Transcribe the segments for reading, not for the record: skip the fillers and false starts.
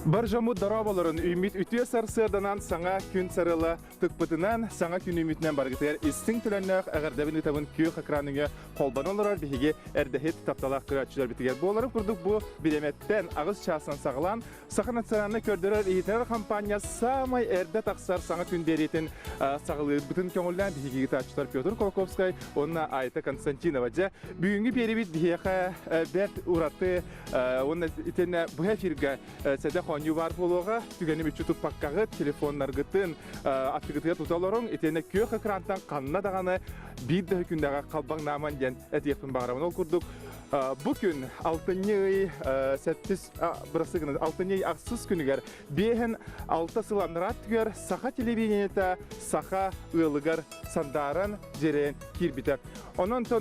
Бар дьоммут дорооболорун үүммүт үтүө сарсыарданан саҥа күн сарыла тыкпытынан, саҥа күн үүммүтүнэн барыгытыгар истиҥ төлөннөөх эҕэрдэбин ыытабын күөх экран өҥө холбоно олорор биһиги эрдэһит тапталаах көрөөччүлэрбитигэр. Буоларын курдук бу бириэмэттэн аҕыс чаастан саҕалаан Саха национальнай көрдөрөр-иһитинэр хампаанньа саамай эрдэ тахсар саҥа күн биэриитин саҕалыырбытын көҥүллээн биһиги ыытааччылар Петр Колоковскай уонна Айта Константинова. Дьэ, бүгүҥҥү биэриибит биһиэхэ бэрт ураты уонна итиэннэ быһа эфиргэ сэдэх оонньуу баар буолуоҕа. Түгэни мүччү туппаккаҕыт, телефоннаргытын аттыгытыгар тута олоруҥ. Итиэннэ күөх экрантан ханна даҕаны биир да күннэҕэ халбаҥнааман диэн этиэхпин баҕарабын. Ол курдук бу күн алтынньы ый сэттис бырасыгынан алтынньы ый ахсыс күнүгэр биэһин алта сыл анараа өттүгэр саха телевидениета саха ыалыгар сандааран дьирэйэн киирбитэ. Онон бу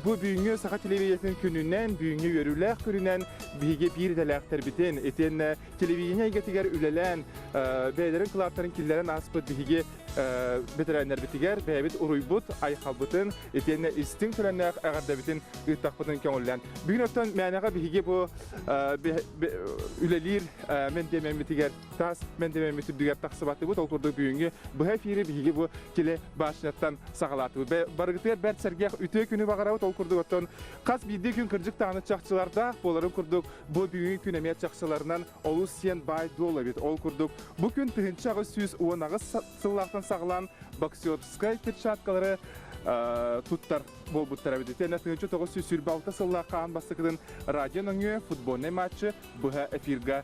бүгүҥҥү саха телевидениетин күнүнэн, бүгүҥҥү үөрүүлээх күнүнэн биһиги биир идэлээхтэрбитин, итиэннэ телевидение эйгэтигэр үлэлээн, бэйэлэрин кылааттарын киллэрэн ааспыт биһиги бэтэрээннэрбитигэр бэйэбит уруйбут, айхалбытын, итиэннэ истиҥ төлөннөөх эҕэрдэбитин ыыттахпытын көҥүллээн. Бүгүн оттон мээнэҕэ биһиги бу үлэлиир мэндиэмэммитигэр таас мэндиэмэммит үрдүгэр тахсыбатыбыт. Ол курдук бүгүҥҥү быһа эфири биһиги бу теле башняттан саҕалаатыбыт. Барыгытыгар бэрт сэргэх үтүө күнү баҕарабыт. Ол курдук оттон хас биирдии күн кырдьык даҕаны чахчылардаах буоларын курдук бу бүгүҥҥү күн эмиэ чахчыларынан олус сиэн баай-дуол эбит. Ол курдук бу күн 1818 сыллаахтан саҕалаан боксерскай перчаткалары туттар буолбуттар эбит. Итиэннэ 1926 сыллаах хаан бастакытын радио нөҥүө футбольнай матчы быһа эфирга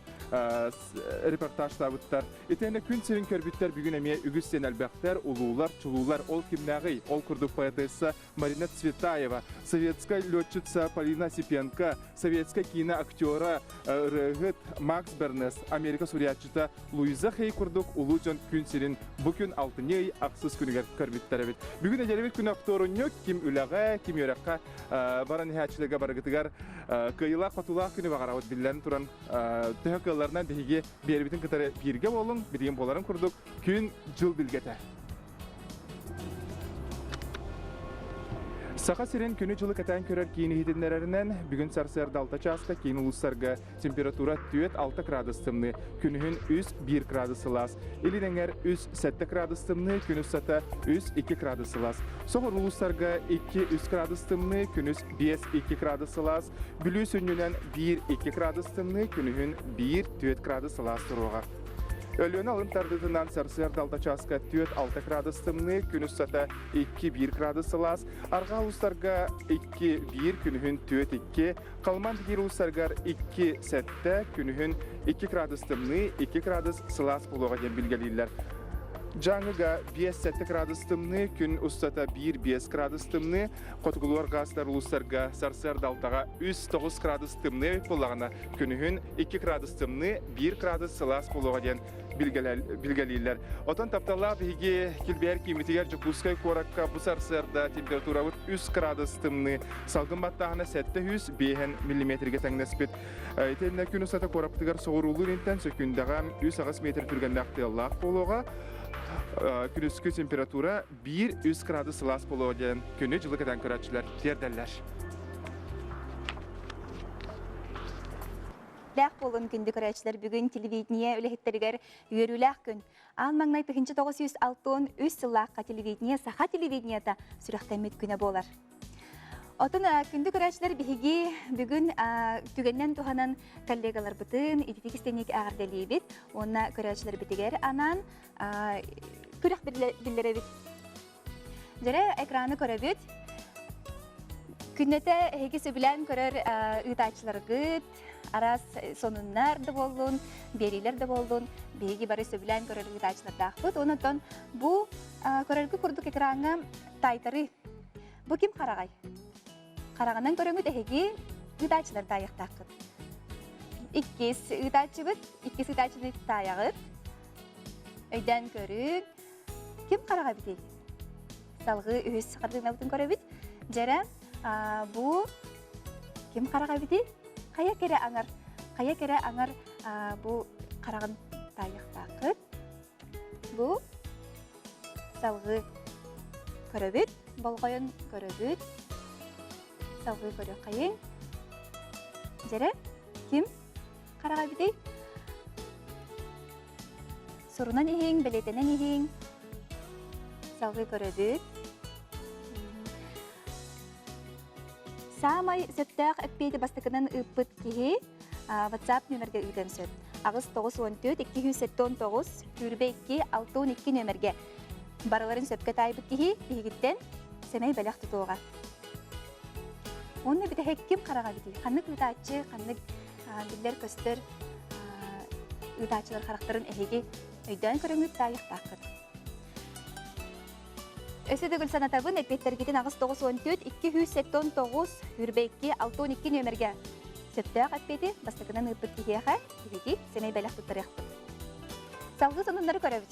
репортажтаабыттар. Итиэннэ күн сирин көрбүттэр бүгүн эмиэ үгүс сиэн элбэхтэр, улуулар, чулуулар ол кимнээҕий? Ол курдук поэтесса Марина Цветаева, советскай летчица Полина Осипенко, советскай киинэ актера ырыаһыт Макс Бернес, Америка суруйааччыта Луиза Хей курдук улуу дьон күн сирин бу күн алтынньы ый ахсыс күнүгэр көрбүттэр эбит. Бүгүн эдэрбит күн оптуорунньук ким үлэҕэ, ким үөрэххэ баран иһээччилэргэ барыгытыгар кыайыылаах-хотуулаах күнү баҕарабыт биллэн туран төһө кыалларынан биһиги биэрбитин кытары бииргэ буолуҥ, билигин буоларын курдук күн-дьыл билгэтэ. Саха сирин күнү-дьылы кэтээн көрөр киин иһитиннэрэринэн, бүгүн сарсыарда 6 чааска киин улуустарга температура 4-6 градус тымныы, күнүһүн 3-1 градус сылаас, илин эҥэр 3-7 градус тымныы, күн устата 3-2 градус сылаас. Соҕуруу улуустарга 2-3 градус тымныы, күнүс 5-2 градус сылаас, Бүлүү сүнньүнэн 1-2 градус тымныы, күнүһүн 1-4 градус сылаас туруоҕа. Өлүөнэ алын тардыытынан сарсыарда алта чааска 4-6 градус тымныы, күн устата 2-1 градус сылаас, арҕаа улуустарга 2-1, күнүһүн 4-2, Халыман тигиир улуустарыгар 2-7, күнүһүн 2 градус тымныы, 2 градус сылаас буолуоҕа диэн билгэлииллэр. Дьааҥыга 5-7 градус тымныы, күн устата 1-5 градус тымныы, хотугулуу арҕаастар улуустарга сарсыарда алтаҕа 3-9 градус тымныы эбит буоллаҕына, күнүһүн 2 градус тымныы, 1 градус сылаас буолуоҕа диэн билгэлииллэр. Отон тапталлаах биһиги килбэйэр кииммитигэр Дьокуускай куоракка бу сарсыарда температурабыт 3 градус тымныы, салгын баттааһына 705 миллиметргэ тэҥнэспит. Итиэннэ күн устата куораппытыгар соҕуруулуу илинтэн сөкүүндэҕэ 3-8 метр түргэннээх тыаллаах буолуоҕа. Күнүскү температура 1-3 градус сылаас буолуоҕа диэн күнү-дьылы кэтэн көрөөччүлэр тиэрдэллэр. Лээх буолун күндү көрөөччүлэр бүгүн телевидение үлэһиттэригэр үөрүүлээх күн. Аан маҥнай 1963 сыллаахха телевидение саха телевидениета сүрэхтэммит күнэ буолар. Отон күндү көрөөччүлэр биһиги бүгүн түгэннэн туһанан коллегаларбытын ититик истэник эҕэрдэлиибит уонна көрөөччүлэрбитигэр анаан күрэх биллэрэбит. Дьэрэ экраны көрөбүт. Күннэтэ эһиги сөбүлээн көрөр ыытааччыларгыт, араас сонуннар да буоллун, биэриилэр да буоллун, биһиги бары сөбүлээн көрөр ыытааччылардаахпыт. Онон бу көрөргө курдук экраҥҥа таайтарыы. Бу ким хараҕай? Хараҕынан көрөҥүт эһиги ыытааччылар таайыахтааххыт. Иккис ыытааччыбыт, иккис ыытааччыны таайаҕыт. Өйдөөн көрүҥ. Ким хараҕа эбитий? Салгыы үһүс хартыынабытын көрөбүт. Дьэрэ, бу ким хараҕа эбитий? Хайа кэрэ аҥар, хайа кэрэ аҥар бу хараҕын таайыахтааххыт. Бу салгыы көрөбүт, болҕойон көрөбүт. Салгыы көрүөххэйиҥ. Дьэрэ, ким хараҕа эбитий? Сурунан иһиҥ, бэлиэтэнэн иһиҥ. Салгыы көрөбүт. Саамай сөптөөх эппиэти бастакынан ыыппыт киһи WhatsApp нүөмэргэ ыытыан сөп. 8 94 279 22 62 нүөмэргэ барыларын сөпкө таайбыт киһи биһигиттэн сэмэй бэлэх тутуоҕа. Уонна бүтэһик ким хараҕа битий? Ханнык ыытааччы, ханнык биллэр-көстөр ыытааччылар харахтарын эһиги өйдөөн көрөҥҥүт таайыахтааххыт. Өссө төгүл санатабын, эппиэттэргитин 8 94 279 22 62 нүөмэргэ сөптөөх эппиэти бастакынан ыыппыт киһиэхэ биһиги сэмэй бэлэх туттарыахпыт. Салгыы сонуннары көрөбүт.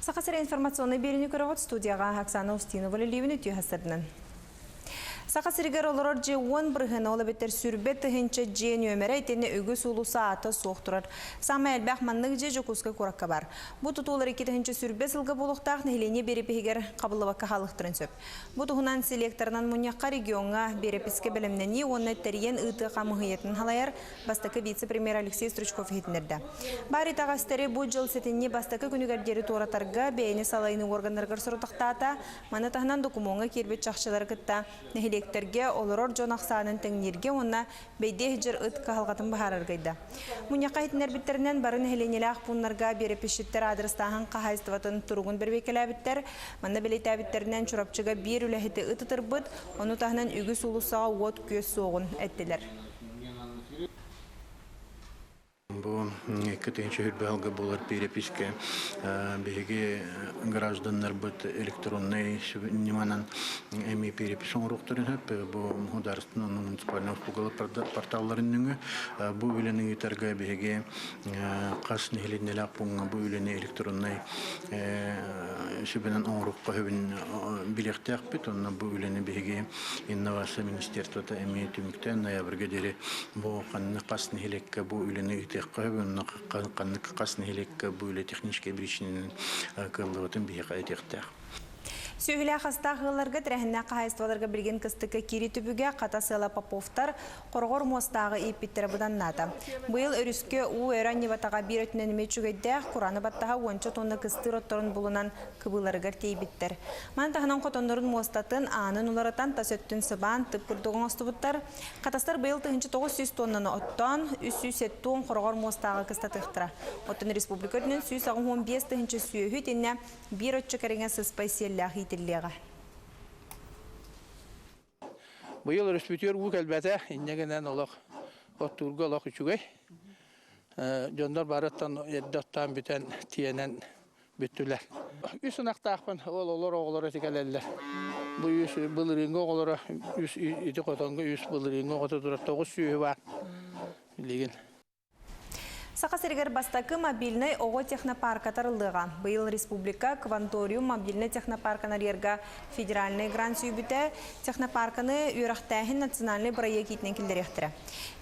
Саха сирэ информационнай биэриини көрөҕүт студияҕа Оксана Устинова үлэлиибин үтүө сарсыарданан. Саха сиригэр олорор дьиэ 10% ол эбэтэр 20 тыһыынча дьиэ нүөмэрэ итиэннэ үгүс уулусса аата суох турар. Саамай элбэх маннык дьиэ Дьокуускай куоракка баар. Бу тутуулар 2020 сылга буолуохтаах нэһилиэнньэ биэрэпиһигэр хабыллыбакка хаалыахтарын сөп. Бу туһунан селекторынан мунньахха региоҥҥа биэрэпискэ бэлэмнэнии уонна тэрийэн ыытыы хамыыһыйатын халайар бастакы вице-премьер Алексей Стручков иһитиннэрдэ. Баар итэҕэстэри бу дьыл сэтинньи бастакы күнүгэр диэри туоратарга бэйэни салайыныы органнарыгар сорудахтаата. Маны таһынан докумуоҥҥа киирбит чахчылары кытта нэһилиэктэргэ олорор дьон ахсаанын тэҥнииргэ уонна бэйдиэ сылдьар ыт кыһалҕатын быһаарарга ыйда. Мунньахха иһитиннэрбиттэринэн бары нэһилиэнньэлээх пууннарга биэрэписчиттэр аадырыстааһын хаһаайыстыбатын туругун бэрэбиэркэлээбиттэр. Манна бэлиэтээбиттэринэн Чурапчыга биир үлэһити ыт ытырбыт, ону таһынан үгүс уулуссаҕа уот-күөс суоҕун эттилэр. Бу 2020 сылга буолар переписка биһиги гражданнарбыт электроннай ньыманан эмиэ перепись оҥоруохтарын сөп. Бу государственный муниципальный услугалар порталларын нөҥүө бу үлэни ыытарга биһиги хас нэһилиэнньэлээх пууҥҥа бу үлэни электроннай сүбэнэн оҥоруохха сөбүн билиэхтээхпит. Онно бу үлэни биһиги инновация министерствота эмиэ түмүктээн ноябрьга диэри бу ханнык хас нэһилиэккэ бу үлэни ыытыахха сөбүн, онно ханнык хас нэһилиэккэ бу үлэ техническэй причинанан кыаллыбатын биһиэхэ этиэхтээх. Сүөһүлээх астаах ыалларга тэрээһиннээх хаһаайыстыбаларга билигин кыстыкка киири түбүгэ хата сыала Поповтар хороҕор муостааҕы ииппиттэрэ быданнаата. Быйыл өрүскэ уу өрө анньыбатаҕа биир өттүнэн эмиэ үчүгэйдээх, кураны баттаһа уонча тонна кыстыыр отторун булунан кыбыыларыгар тиэйбиттэр. Маны таһынан хотоннорун муостатын аанын уларытан тас өттүн сыбаан тып курдук оҥостубуттар. Хатастар быйыл 1900 тоннаны оттоон, 370 хороҕор муостааҕы кыстатыахтара. Оттон республика үрдүнэн 185 тыһыынча сүөһү итиннэ биир оччо кэриҥэ сыспай сиэллээх иитиллиэҕэ. Быйыл өрөспүүтүгэр уу кэлбэтэ, инньэ гынан олох оттуурга олох үчүгэй. Дьоннор барыттан эрдэ оттоон бүтэн тиэнэн бүттүлэр. Үс ынахтаахпын, ол олор оҕолоро ити кэлэллэр. Бу үс былырыыҥҥы оҕолоро, үс ити хотоҥҥо үс былырыыҥҥы оҕото турар тоҕус сүөһү баар билигин. Саха сиригэр бастакы мобильнай оҕо технопарка тарыллыаҕа. Быйыл республика Кванториум мобильнай технопарканы арыйарга федеральнай грант сүүйбүтэ. Технопарканы үөрэхтээһин национальнай бырайыак иитинэн киллэриэхтэрэ.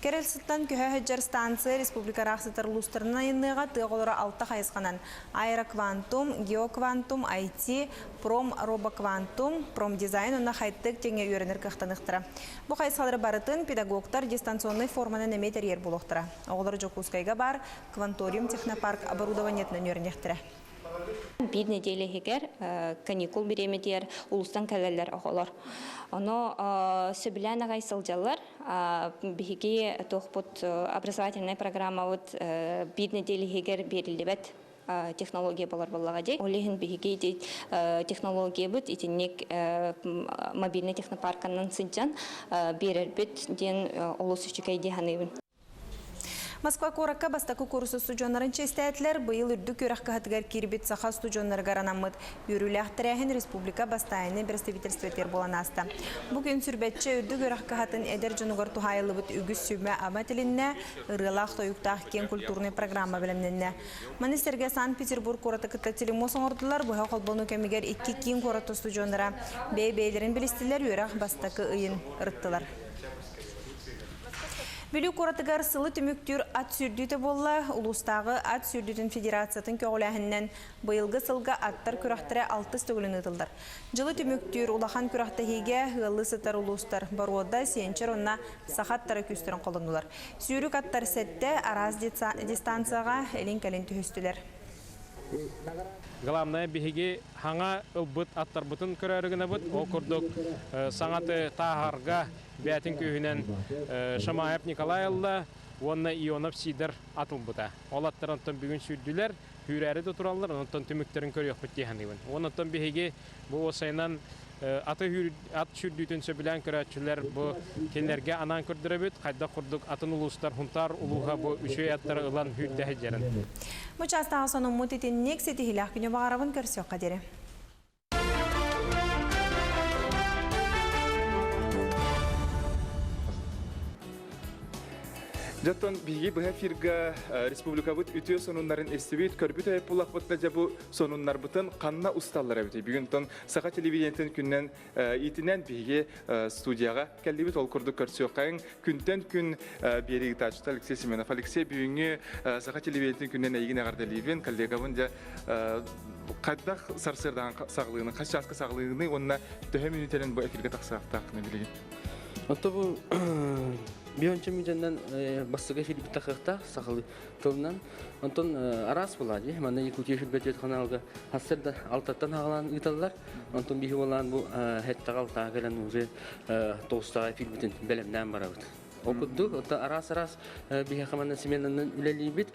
Кэрэл сыттан көһө сылдьар станция республика ыраах сытар улуустарынан айанныаҕа тыа оҕолоро алта хайысханан аэроквантум, геоквантум, IT, пром робоквантум, промдизайн уонна хай-тек тэҥҥэ үөрэнэр кыахтаныахтара. Бу хайысхалары барытын педагогтар дистанционнай форманан эмиэ тэрийэр буолуохтара. Оҕолор Дьокуускайга баар Кванториум технопарк оборудованиетынан үөрэниэхтэрэ. Биир нэдиэлэ иһигэр каникул бириэмэтигэр улуустан кэлэллэр оҕолор. Ону сөбүлээн аҕай сылдьаллар. Биһиги туохпут образовательнай программабыт биир нэдиэлэ иһигэр биэриллибэт технология болар буоллаҕа дии. Ол иһин биһиги ити технологиябыт итинник мобильный технопарканан сылдьан биэрэрбит диэн олус үчүгэй дии саныыбын. Москва куоракка бастакы курс устудьуоннарын чиэстээтилэр. Быйыл үрдүк үөрэх кыһатыгар киирбит саха устудьуоннарыгар анаммыт үөрүүлээх тэрээһин республика бастайааннай представительствотыгар буолан ааста. Бу күн сүүрбэччэ үрдүк үөрэх кыһатын эдэр дьонугар туһаайыллыбыт үгүс сүбэ-ама этилиннэ, ырыалаах-тойуктаах киэҥ культурнай программа бэлэмнэннэ. Маны сэргэ Санкт-Петербург куораты кытта телемост оҥордулар, быһа холбонуу кэмигэр икки киин куорат устудьуоннара бэйэ-бэйэлэрин билистилэр, үөрэх бастакы ыйын ырыттылар. Бүлүү куоратыгар сылы түмүктүүр ат сүүрдүүтэ буолла. Улуустааҕы ат сүүрдүүтүн федерациятын көҕүлээһининэн быйылгы сылга аттар күрэхтэрэ алтыс төгүлүн ыытыллар. Дьылы түмүктүүр улахан күрэхтэһиигэ ыаллыы сытар улуустар Боруода, Сиэнчэр уонна Саха аттара күүстэрин холоннулар. Сүүрүк аттар сэттэ араас дистанцияҕа илин-кэлин түһүстүлэр. Главное биһиги хаҥа ылбыт аттарбытын көрөөрү гынабыт. Ол курдук саҥаты тааһарга бээтин күүһүнэн Шамаев Николай ылла уонна Ионов Сидор атылбыта. Ол аттар онтон бүгүн сүүрдүлэр, сүүрээри да тураллар, онтон түмүктэрин көрүөхпүт дии саныыбын. Онтон биһиги бу уопсайынан аты ат сүүрдүүтүн сөбүлээн көрөөччүлэр бу кинилэргэ анаан көрдөрөбүт. Хайдах курдук атын улуустар Хунтаар улууһа бу үчүгэй аттары ылан сүүрдэ сылдьарын. Бу чаастааҕы сонуммут итинник ситиһиилээх күнү баҕарабын көрсүөххэ диэри. Дьоттон биһиги быһа эфирга республикабыт үтүө сонуннарын истибит, көрбүт өйөппулахпытна дьэ бу сонуннарбытын ханна усталлар эбитий? Бүгүн тон Саха телевидениетин күннэн иитинэн биһиги студияҕа кэллибит. Ол курдук көрсүөххэйиҥ. Күнтэн күн биэрии ыытааччыта Алексей Семенов. Алексей, бүгүҥҥү Саха телевидениетин күннэн эйигин эҕэрдэлиибин. Коллегабын дьэ хайдах сарсыардаан саҕалыыны, хас чааска саҕалыыны уонна төһө мүнүүтэнэн бу эфиргэ тахсыахтааххына билигин? Ото бу бионча мүдэннэн бастакы эфир тахыахтаах сахалыы тылынан. Онтон араас буолаа дии. Манна Якутия сүрбэтиэт ханаалга хассар алтаттан хаҕалаан ыыталлар. Онтон биһи буолаан бу хеттаҕа алтаҕа кэлэн уже тоҕустаҕа эфирбитин бэлэмнээн барабыт. Ол курдук, оттон араас-араас биһиэхэ манна сменанан үлэлиибит.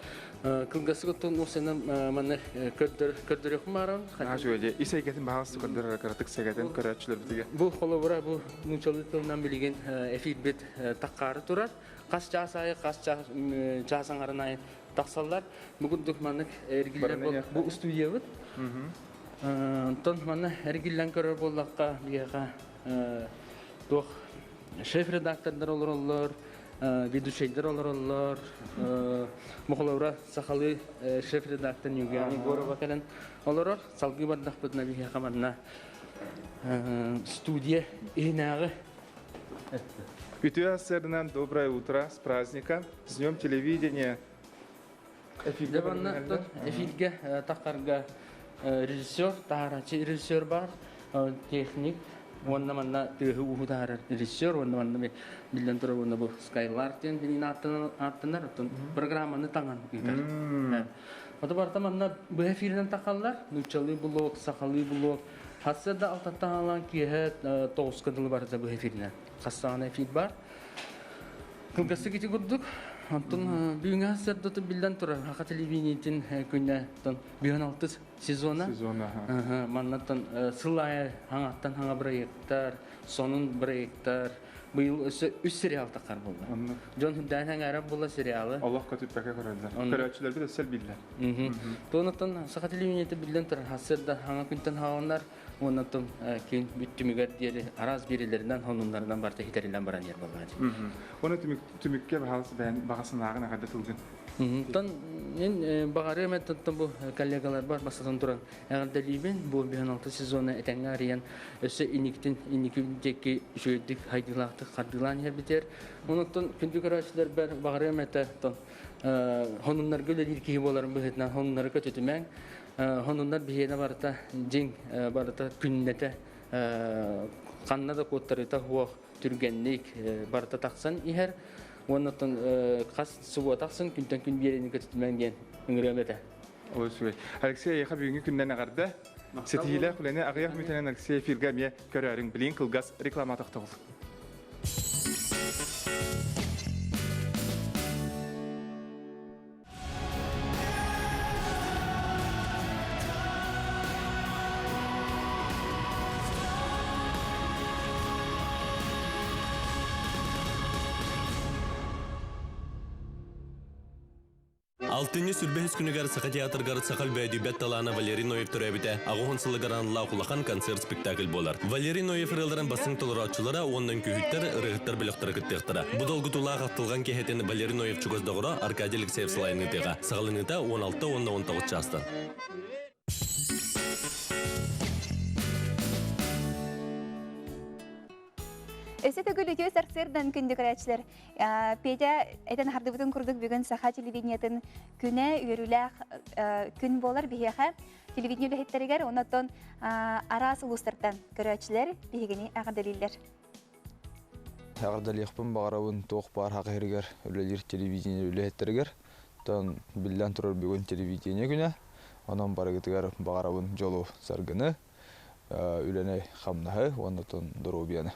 Кылгастык оттон уопсайынан манна көрдөрүөхпүн баарабын. Үчүгэй ис эйгэтин баһаҕас көрдөрөр кыратык сэгэтин көрөөччүлэрбитигэр. Бу холобура бу нууччалыы тылынан билигин эфирбит таккаары турар. Хас чаас аайы, хас чаас аҥарын аайы тахсаллар. Бу курдук маннык эргиллэр бу устудиябыт. Онтон манна эргиллэн көрөр буоллахха биһиэхэ туох шеф-редактордар олороллор, ведущайдар олороллор. Мохолорура сахалыы шеф-редактор Ньюгиан Егорова кэлэн олорор. Салгыы бардахпытына биһиэхэ манна студия иһинээҕи Үтүө сарсыарданан доброе утро с праздником, с днем телевидения. Эфиргэ эфиргэ тахарга режиссер, таһаараччы режиссер бар, техник, уонна манна тыаһы ууһу таһаарар режиссер, уонна манна биллэн турар уонна бу Skylark диэн билигин ааттанар, оттон программаны таҥан ыытар. Ото барыта манна быһа эфиринэн тахаллар, нууччалыы блок, сахалыы блок, хасса да алтаттан алан киэһэ тоҕуска дылы барыта быһа эфиринэн. Хас саҕана эфир бар. Кылгастык ити курдук. Онтон бүгүҥҥү сырдатып биллэн турар Саха телевидениетин күнэ бүгүн алтыс сезона. Сезона. Маннаттан сыл аайы хаҥаттан хаҥа проекттар, сонун проекттар. Быйыл өссө үс сериал таххар буолла. Дьон үрдээн эҥээрэ буолла сериалы. Олох көтүппэккэ көрөллөр. Көрөөччүлэрбит өссө биллэр. Туонаттан Саха телевидениети биллэн турар хасыр да хаҥа күнтэн хааланнар Уонна оттон күн бүттүмүгэр диэри араас биэриилэринэн, хонуннарынан барыта хитэриллэн баран иһэр буоллаҕа дии. Уонна түмүккэ баһаалыс бэйэн баҕа санааҕын эҕэрдэ тылгын. Оттон мин баҕарыам эттэн бу коллегаларбар бастатан туран эҕэрдэлиибин. Бу 56 сезона этэҥҥэ арыйан өссө инниктин инники диэки үчүгэйдик хайдыылаахтык хардыылаан иһэрбитигэр. Онон күндү көрөөччүлэрбэр баҕарыам этэ оттон хонуннарга үлэлиир киһи буоларым быһыытынан хонуннары көтүтүмэҥ. Хонуннар биһиэнэ барыта дьиҥ барыта күннэтэ ханна да куоттарыыта суох түргэнник барыта тахсан иһэр. Уонна оттон хас субуота ахсын күнтэн күн биэрэни көтүтүмэҥ диэн ыҥырыам этэ. Олус үчүгэй. Алексей эйиэхэ бүгүҥҥү күннэн эҕэрдэ. Ситиһиилээх үлэни аҕыйах мүнүүтэнэн Алексей эфиргэ эмиэ көрөөрүҥ. Билигин кылгас реклама тохтобул. Алтынньы сүрбэһис күнүгэр Саха театрыгар саха өлбөөдүйбэт талаана Валерий Ноев төрөөбүтэ аҕыһын сылыгар аналлаах улахан концерт-спектакль буолар. Валерий Ноев ырыаларын бастыҥ толорооччулара уонна үҥкүүһүттэр, ырыаһыттар бөлөхтөрө кыттыахтара. Бу долгутуулаах ахтылҕан киэһэтин Валерий Ноев чугас доҕоро Аркадий Алексеев салайыныытыаҕа. Саҕаланыыта 16 уонна 19 чаастан. Өссө төгүл үтүө сарсыардан күндү көрөөччүлэр. Петя этэн хардыбытын курдук бүгүн саха телевидениетын күнэ үөрүүлээх күн буолар биһиэхэ телевидение үлэһиттэригэр онон араас улуустартан көрөөччүлэр биһигини эҕэрдэлииллэр. Эҕэрдэлиэхпин баҕарабын туох баар хақ иһигэр үлэлиир телевидение үлэһиттэригэр. Оттон биллэн турар бүгүн телевидение күнэ. Онон барыгытыгар баҕарабын дьолу саргыны, үлэни хамнаһы уонна оттон доруобуйаны.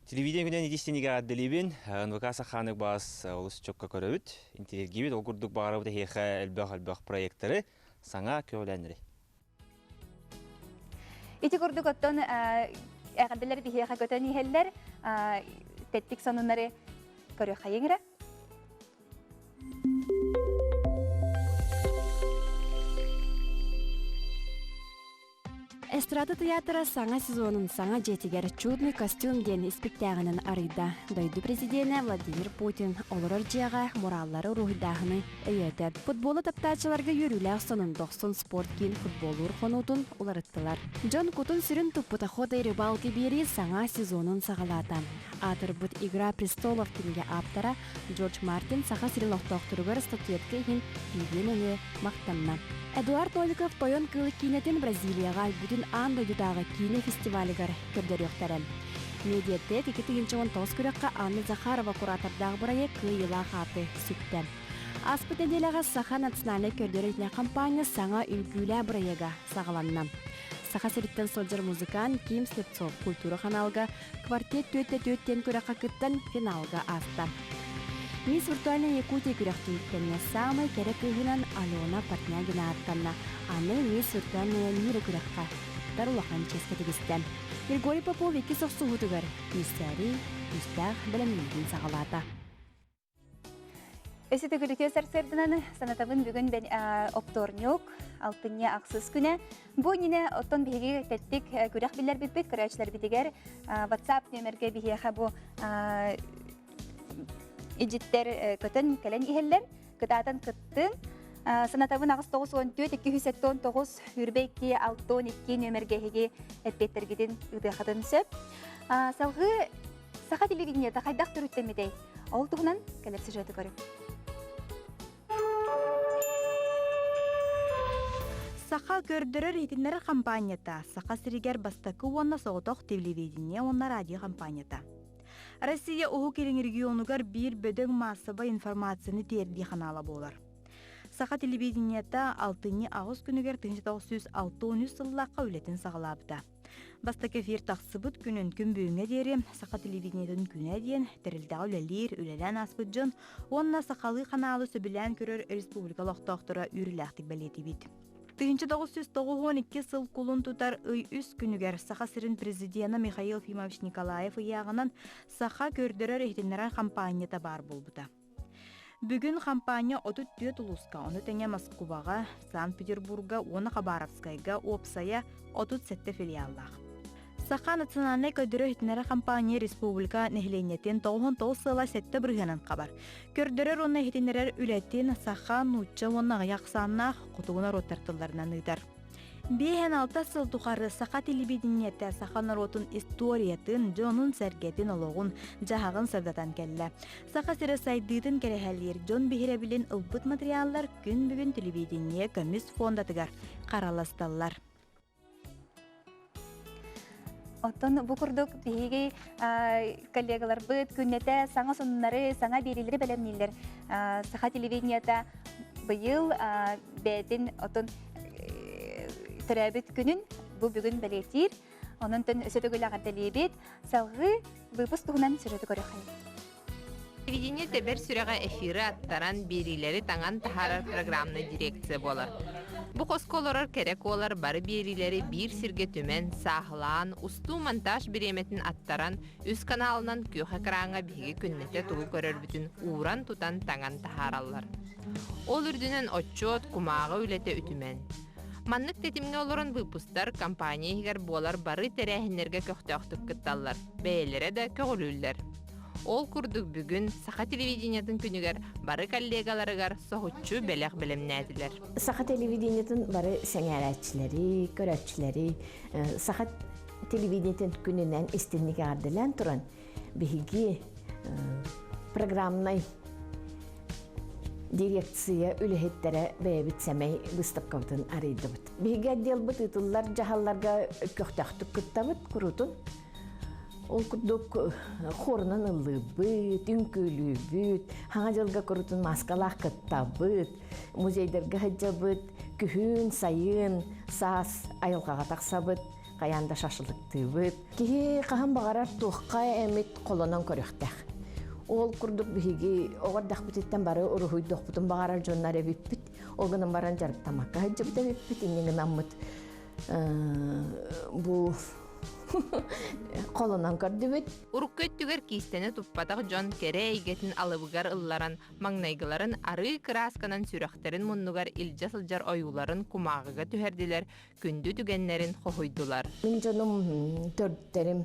Телевидение күнэн итистинигэ эҕэрдэлиибин. НВК Саханык баас олус чокка көрөбүт, интириэргиибит. Ол курдук баҕарабыт эһиэхэ элбэх-элбэх проекттары, саҥа көҕүлээннэри. Ити курдук оттон эҕэрдэлэр биһиэхэ көтөн иһэллэр. Тэттик сонуннары көрүөххэйиҥ эрэ. Эстрада тыйаатыра саҥа сезонун саҥа дьиэтигэр «Чудный костюм» диэн испиктээҕинэн арыйда. Дойду президенэ Владимир Путин олорор дьиэҕэ мураллары уруһуйдааһыны өйөөтө. Футболу таптааччыларга үөрүүлээх сонун Дохсун спорт киин футболлуур хонуутун уларыттылар. Дьон кутун-сүрүн туппут Охота и рыбалки биэрии саҥа сезонун саҕалаата. Аатырбыт «Игра престолов» кинигэ ааптара Джордж Мартин Саха сирин олохтоохторугар статуэтка иһин видео нөҥүө махтанна. Эдуард Новиков Тойон кыыл киинэтин Бразилияҕа бүтүн аан дойдутааҕы киинэ фестивалыгар көрдөрүөхтэрэ. Медиатек 2019 күрэххэ Анна Захарова куратордаах бырайыак кыайыылаах ааты сүктэ. Ааспыт нэдиэлэҕэ Саха национальнай көрдөрөр хампаанньа саҥа үҥкүүлээх бырайыага саҕаланна. Саха сириттэн сылдьар музыкант Ким Слепцов культура ханаалга «Квартет түөттэ түөт» диэн күрэххэ кыттан финалга ааста. Мисс Виртуальная Якутия күрэх түмүктэннэ. Саамай кэрэ кыыһынан Алена Портнягина ааттанна. Аны Мисс Виртуальная мира күрэххэ кыттар улахан чиэскэ тигистэ. Григорий Попов иккис охсуһуутугар күүстээри күүстээх бэлэмнэниитин саҕалаата. Өссө төгүрүтүө сарсыарданан санатабын бүгүн оптуорньук алтынньы ахсыс күнэ. Бу иннинэ оттон биһиги тэттик күрэх биллэрбиппит көрөөччүлэрбитигэр WhatsApp нүөмэргэ биһиэхэ бу илдьиттэр көтөн кэлэн иһэллэр. Кытаатан кыттын. Санатабын 894 279 22 62 нүөмэргэ эһиги эппиэттэргитин ыытыаххытын сөп. Салгыы Саха телевидениета хайдах төрүттэммитэй? Ол туһунан кэлэр сюжеты көрүҥ. Саха көрдөрөр-иһитиннэрэр хампаанньата Саха сиригэр бастакы уонна соҕотох телевидение уонна радио хампаанньата. Россия Уһук Илин регионугар биир бөдөҥ маассабай информацияны тиэрдии ханаала буолар. Саха телевидениета алтынньы аҕыс күнүгэр 1963 сыллаахха үлэтин саҕалаабыта. Бастакы эфир тахсыбыт күнүн күн бүгүҥҥэ диэри Саха телевидениетын күнэ диэн тэрилтэҕэ үлэлиир, үлэлээн ааспыт дьон уонна сахалыы ханаалы сөбүлээн көрөр республика олохтоохторо үөрүүлээхтик бэлиэтиибит. 1992 сыл кулун тутар ый үс күнүгэр Саха сирин президена Михаил Ефимович Николаев ыйааҕынан Саха көрдөрөр-иһитиннэрэр хампаанньата баар буолбута. Бүгүн хампаанньа 34 улууска, ону тэҥэ Москубаҕа, Санкт-Петербурга уонна Хабаровскайга уопсайа 37 филиаллаах. Саха национальнай көрдөрөр-иһитиннэрэр хампаанньа республика нэһилиэнньэтин 99 сыала 7 бырыһыанын хабар. Көрдөрөр уонна иһитиннэрэр үлэтин саха, нуучча уонна аҕыйах ахсааннаах хотугу норуоттар тылларынан ыытар. Биэһэн алта сыл тухары саха телевидениетэ саха норуотун историятын, дьонун-сэргэтин олоҕун, дьаһаҕын сырдатан кэллэ. Саха сирэ сайдыытын кэрэһэлиир дьон биһирэбилин ылбыт материаллар күн бүгүн телевидение көмүс фондатыгар хараласталлар. Оттон бу курдук биһиги коллегаларбыт күннэтэ саҥа сонуннары, саҥа биэриилэри бэлэмнииллэр. Саха телевидениета быйыл бэйэтин отон төрөөбүт күнүн бу бүгүн бэлиэтиир. Онон өссө төгүл эҕэрдэлиибит. Салгыы выпуск туһунан сюжеты көрүөххэйиҥ. Телевидение тэбэр сүрэҕэ эфиры аттаран, биэриилэри таҥан таһаарар программнай дирекция буолар. Бу хоско олорор кэрэ куолар бары биэриилэри биир сиргэ түмэн, сааһылаан, устуу-монтаж бириэмэтин аттаран, үс каналынан күөх экраҥҥа биһиги күннэтэ тугу көрөрбүтүн ууран-тутан таҥан таһаараллар. Ол үрдүнэн отчуот, кумааҕы үлэтэ үтүмэн. Маннык тэтимҥэ олорон выпустар компания иһигэр буолар бары тэрээһиннэргэ көхтөөхтүк кытталлар, бэйэлэрэ да көҕүлүүллэр. Ол курдук бүгүн Саха телевидениетын күнүгэр бары коллегаларыгар соһуччу бэлэх бэлэмнээтилэр. Саха телевидениетын бары сэҥээрээччилэри, көрөөччүлэри Саха телевидениетын күнүнэн истинник эҕэрдэлээн туран, Биһиги программнай дирекция үлэһиттэрэ бэйэбит сэмэй быыстапкабытын арыйдыбыт. Биһиги отделбыт ыытыллар дьаһалларга көхтөөхтүк кыттабыт курутун. Ол курдук хорунан ыллыыбыт, үҥкүүлүүбүт, хаҥа дьылга курутун маскалаах кыттабыт, музейдарга сылдьабыт, күһүн, сайын, саас айылҕаҕа тахсабыт, хайаан да шашлыктыыбыт. Киһи хаһан баҕарар туохха эмит холонон көрүөхтээх. Ол курдук биһиги оҕо эрдэхпититтэн бары уруһуйдуохпутун баҕарар дьоннор эбиппит. Ол гынан баран дьарыктаммакка сылдьыбыт эбиппит, инньэ гынаммыт бу холонон көрдүбүт. Урукку өттүгэр киистэни туппатах дьон кэрэ эйгэтин алыбыгар ылларан, маҥнайгыларын арыы кыраасканан сүрэхтэрин муннугар илдьэ сылдьар ойууларын кумааҕыга түһэрдилэр, күндү түгэннэрин хоһуйдулар. Мин дьонум төрүттэрим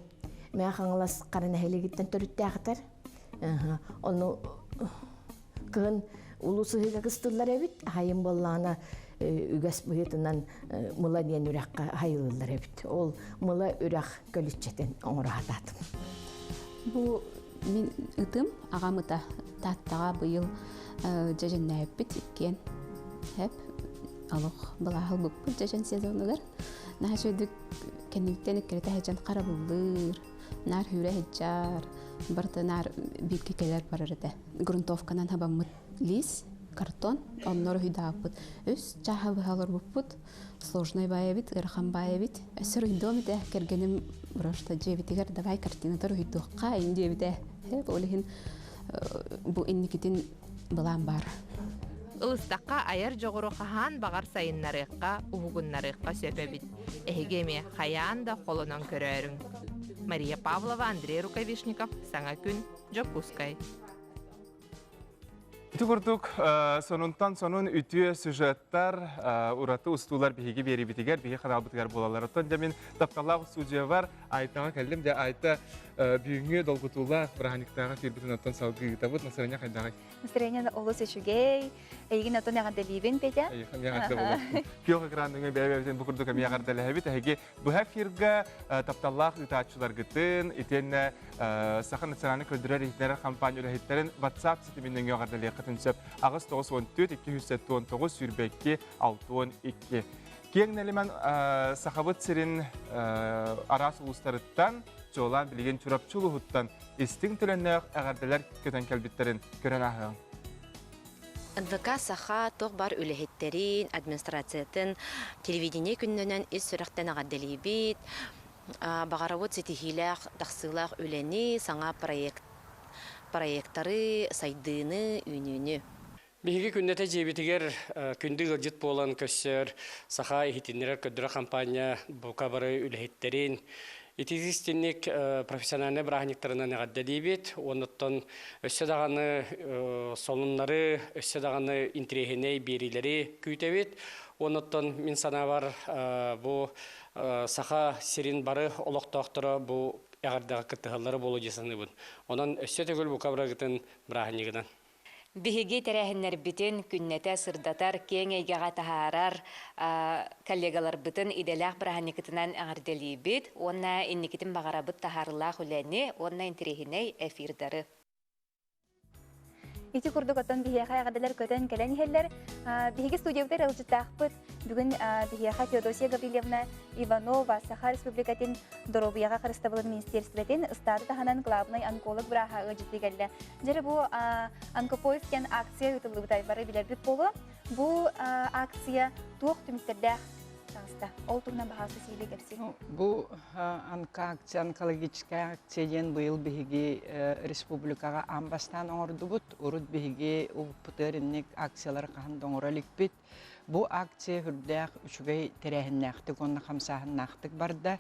Мэҥэ Хаҥалас Хара нэһилиэгиттэн төрүттээхтэр. Ону кыһын улуу сыһыыга кыстыллар эбит. Хайын буоллаҕына үгэс быһыытынан мыла диэн үрэххэ хайылыллар эбит. Ол мыла үрэх көлүччэтин оҥоро сатаатым. Бу мин ытым, аҕам ыта Тааттаҕа быйыл дьэдьэннээбиппит иккиэн. Хэп олох былааһыл буппут дьэдьэн сезонугар. Наһаа үчүгэйдик кэнниттэн иккилэтэ сылдьан харабыллыыр, наар хүүрэ сылдьар, барыта наар бииргэ кэлэр барар этэ. Грунтовканан хабаммыт лиис, картон, оннор уһуйдаабыппыт. Үс чааһа быһа олорбуппут. Сложный баай эбит, ыарахан баай эбит. Өссө уруһуйдуом этэ, кэргэним просто дьиэбитигэр давай картинатар уруһуйдуохха ин диэбитэ. Ол иһин бу инникитин былаан баар. Ылыстахха айар дьоҕуру хаһаан баҕар сайыннарыахха, уһугуннарыахха сөп эбит. Эһиги эмиэ хайаан да холонон көрөөрүҥ. Мария Павлова, Андрей Рукавишников, Саҥа күн, Дьокуускай. Ити курдук сонунтан сонун үтүө сюжеттар, ураты устуулар биһиги биэрибитигэр, биһи ханаалбытыгар буолаллар. Оттон дьэ мин тапталлаах студиябар Айтаҕа кэллим. Дьэ Айта бүгүҥҥү долгутуулаах бырааһынньыктааҕы эфирбитин оттон салгыы ыытабыт. Настроение хайдаҕый? Настроение олус үчүгэй. Эйигин оттон эҕэрдэлиибин, Петя. Эйиэхэ эҕэрдэ буолуохтун. Күөх экран нөҥүө бэйэ-бэйэбитин бу курдук эмиэ эҕэрдэлэһэбит. Эһиги быһа эфирга тапталлаах ыытааччыларгытын, итиэннэ Саха национальнай көрдөрөр-иһитиннэрэр хампаанньа үлэһиттэрин WhatsApp ситимин нөҥүө эҕэрдэлиэххитин сөп. 894 279 22 62. Киэҥ нэлэмэн Сахабыт сирин араас улуустарыттан, чуолаан билигин Чурапчы улууһуттан истиҥ төлөннөөх эҕэрдэлэр көтөн кэлбиттэрин көрөн ааһыаҥ. НВК Саха туох баар үлэһиттэрин, администрациятын телевидение күннэнэн ис сүрэхтэн эҕэрдэлиибит. Баҕарабыт ситиһиилээх, тахсыылаах үлэни, саҥа проект, проектары, сайдыыны, үүнүүнү. Биһиги күннэтэ дьиэбитигэр күндү ыалдьыт буолан көссөр Саха иһитиннэрэр көрдөрөр хампаанньа бука бары үлэһиттэрин итиитик-истинник профессиональнай бырааһынньыктарынан эҕэрдэлиибит. Уонуттан өссө даҕаны сонуннары, өссө даҕаны интэриэһинэй биэриилэри күүтэбит. Уонуттан мин санаабар бу Саха сирин бары олохтоохторо бу эҕэрдэҕэ кыттыһаллара буолуо дии саныыбын. Онон өссө төгүл бука барыгытын бырааһынньыгынан. Биһиги тэрээһиннэрбитин күннэтэ сырдатар, киэҥ эйгэҕэ таһаарар коллегаларбытын идэлээх бырааһынньыкытынан эҕэрдэлиибит уонна инникитин баҕарабыт таһаарыылаах үлэни уонна интэриэһинэй эфирдары. Ити курдук оттон биһиэхэ эҕэрдэлэр көтөн кэлэн иһэллэр. Биһиги студиябытыгар ыалдьыттаахпыт. Бүгүн биһиэхэ Феодосия Гаврильевна Иванова Саха Республикатын доруобуйаҕа харыстабылын министиэристибэтин ыстааты таһынан главнай онколог бырааһа ыалдьыттыы кэллэ. Дьэ бу онкопоиск диэн акция ыытыллыбыта бары билэрбит буолуо. Бу акция туох түмүктэрдээх таҕыста? Ол туһунан баһаалыста сиһилии кэпсиир. Бу онкоакция, онкологическая акция диэн быйыл биһиги республикаҕа аан бастаан оҥордубут. Урут биһиги улуппутугар инник акциялары хаһан да оҥоро иликпит. Бу акция үрдээх үчүгэй тэрээһиннээхтик уонна хамсааһыннаахтык барда.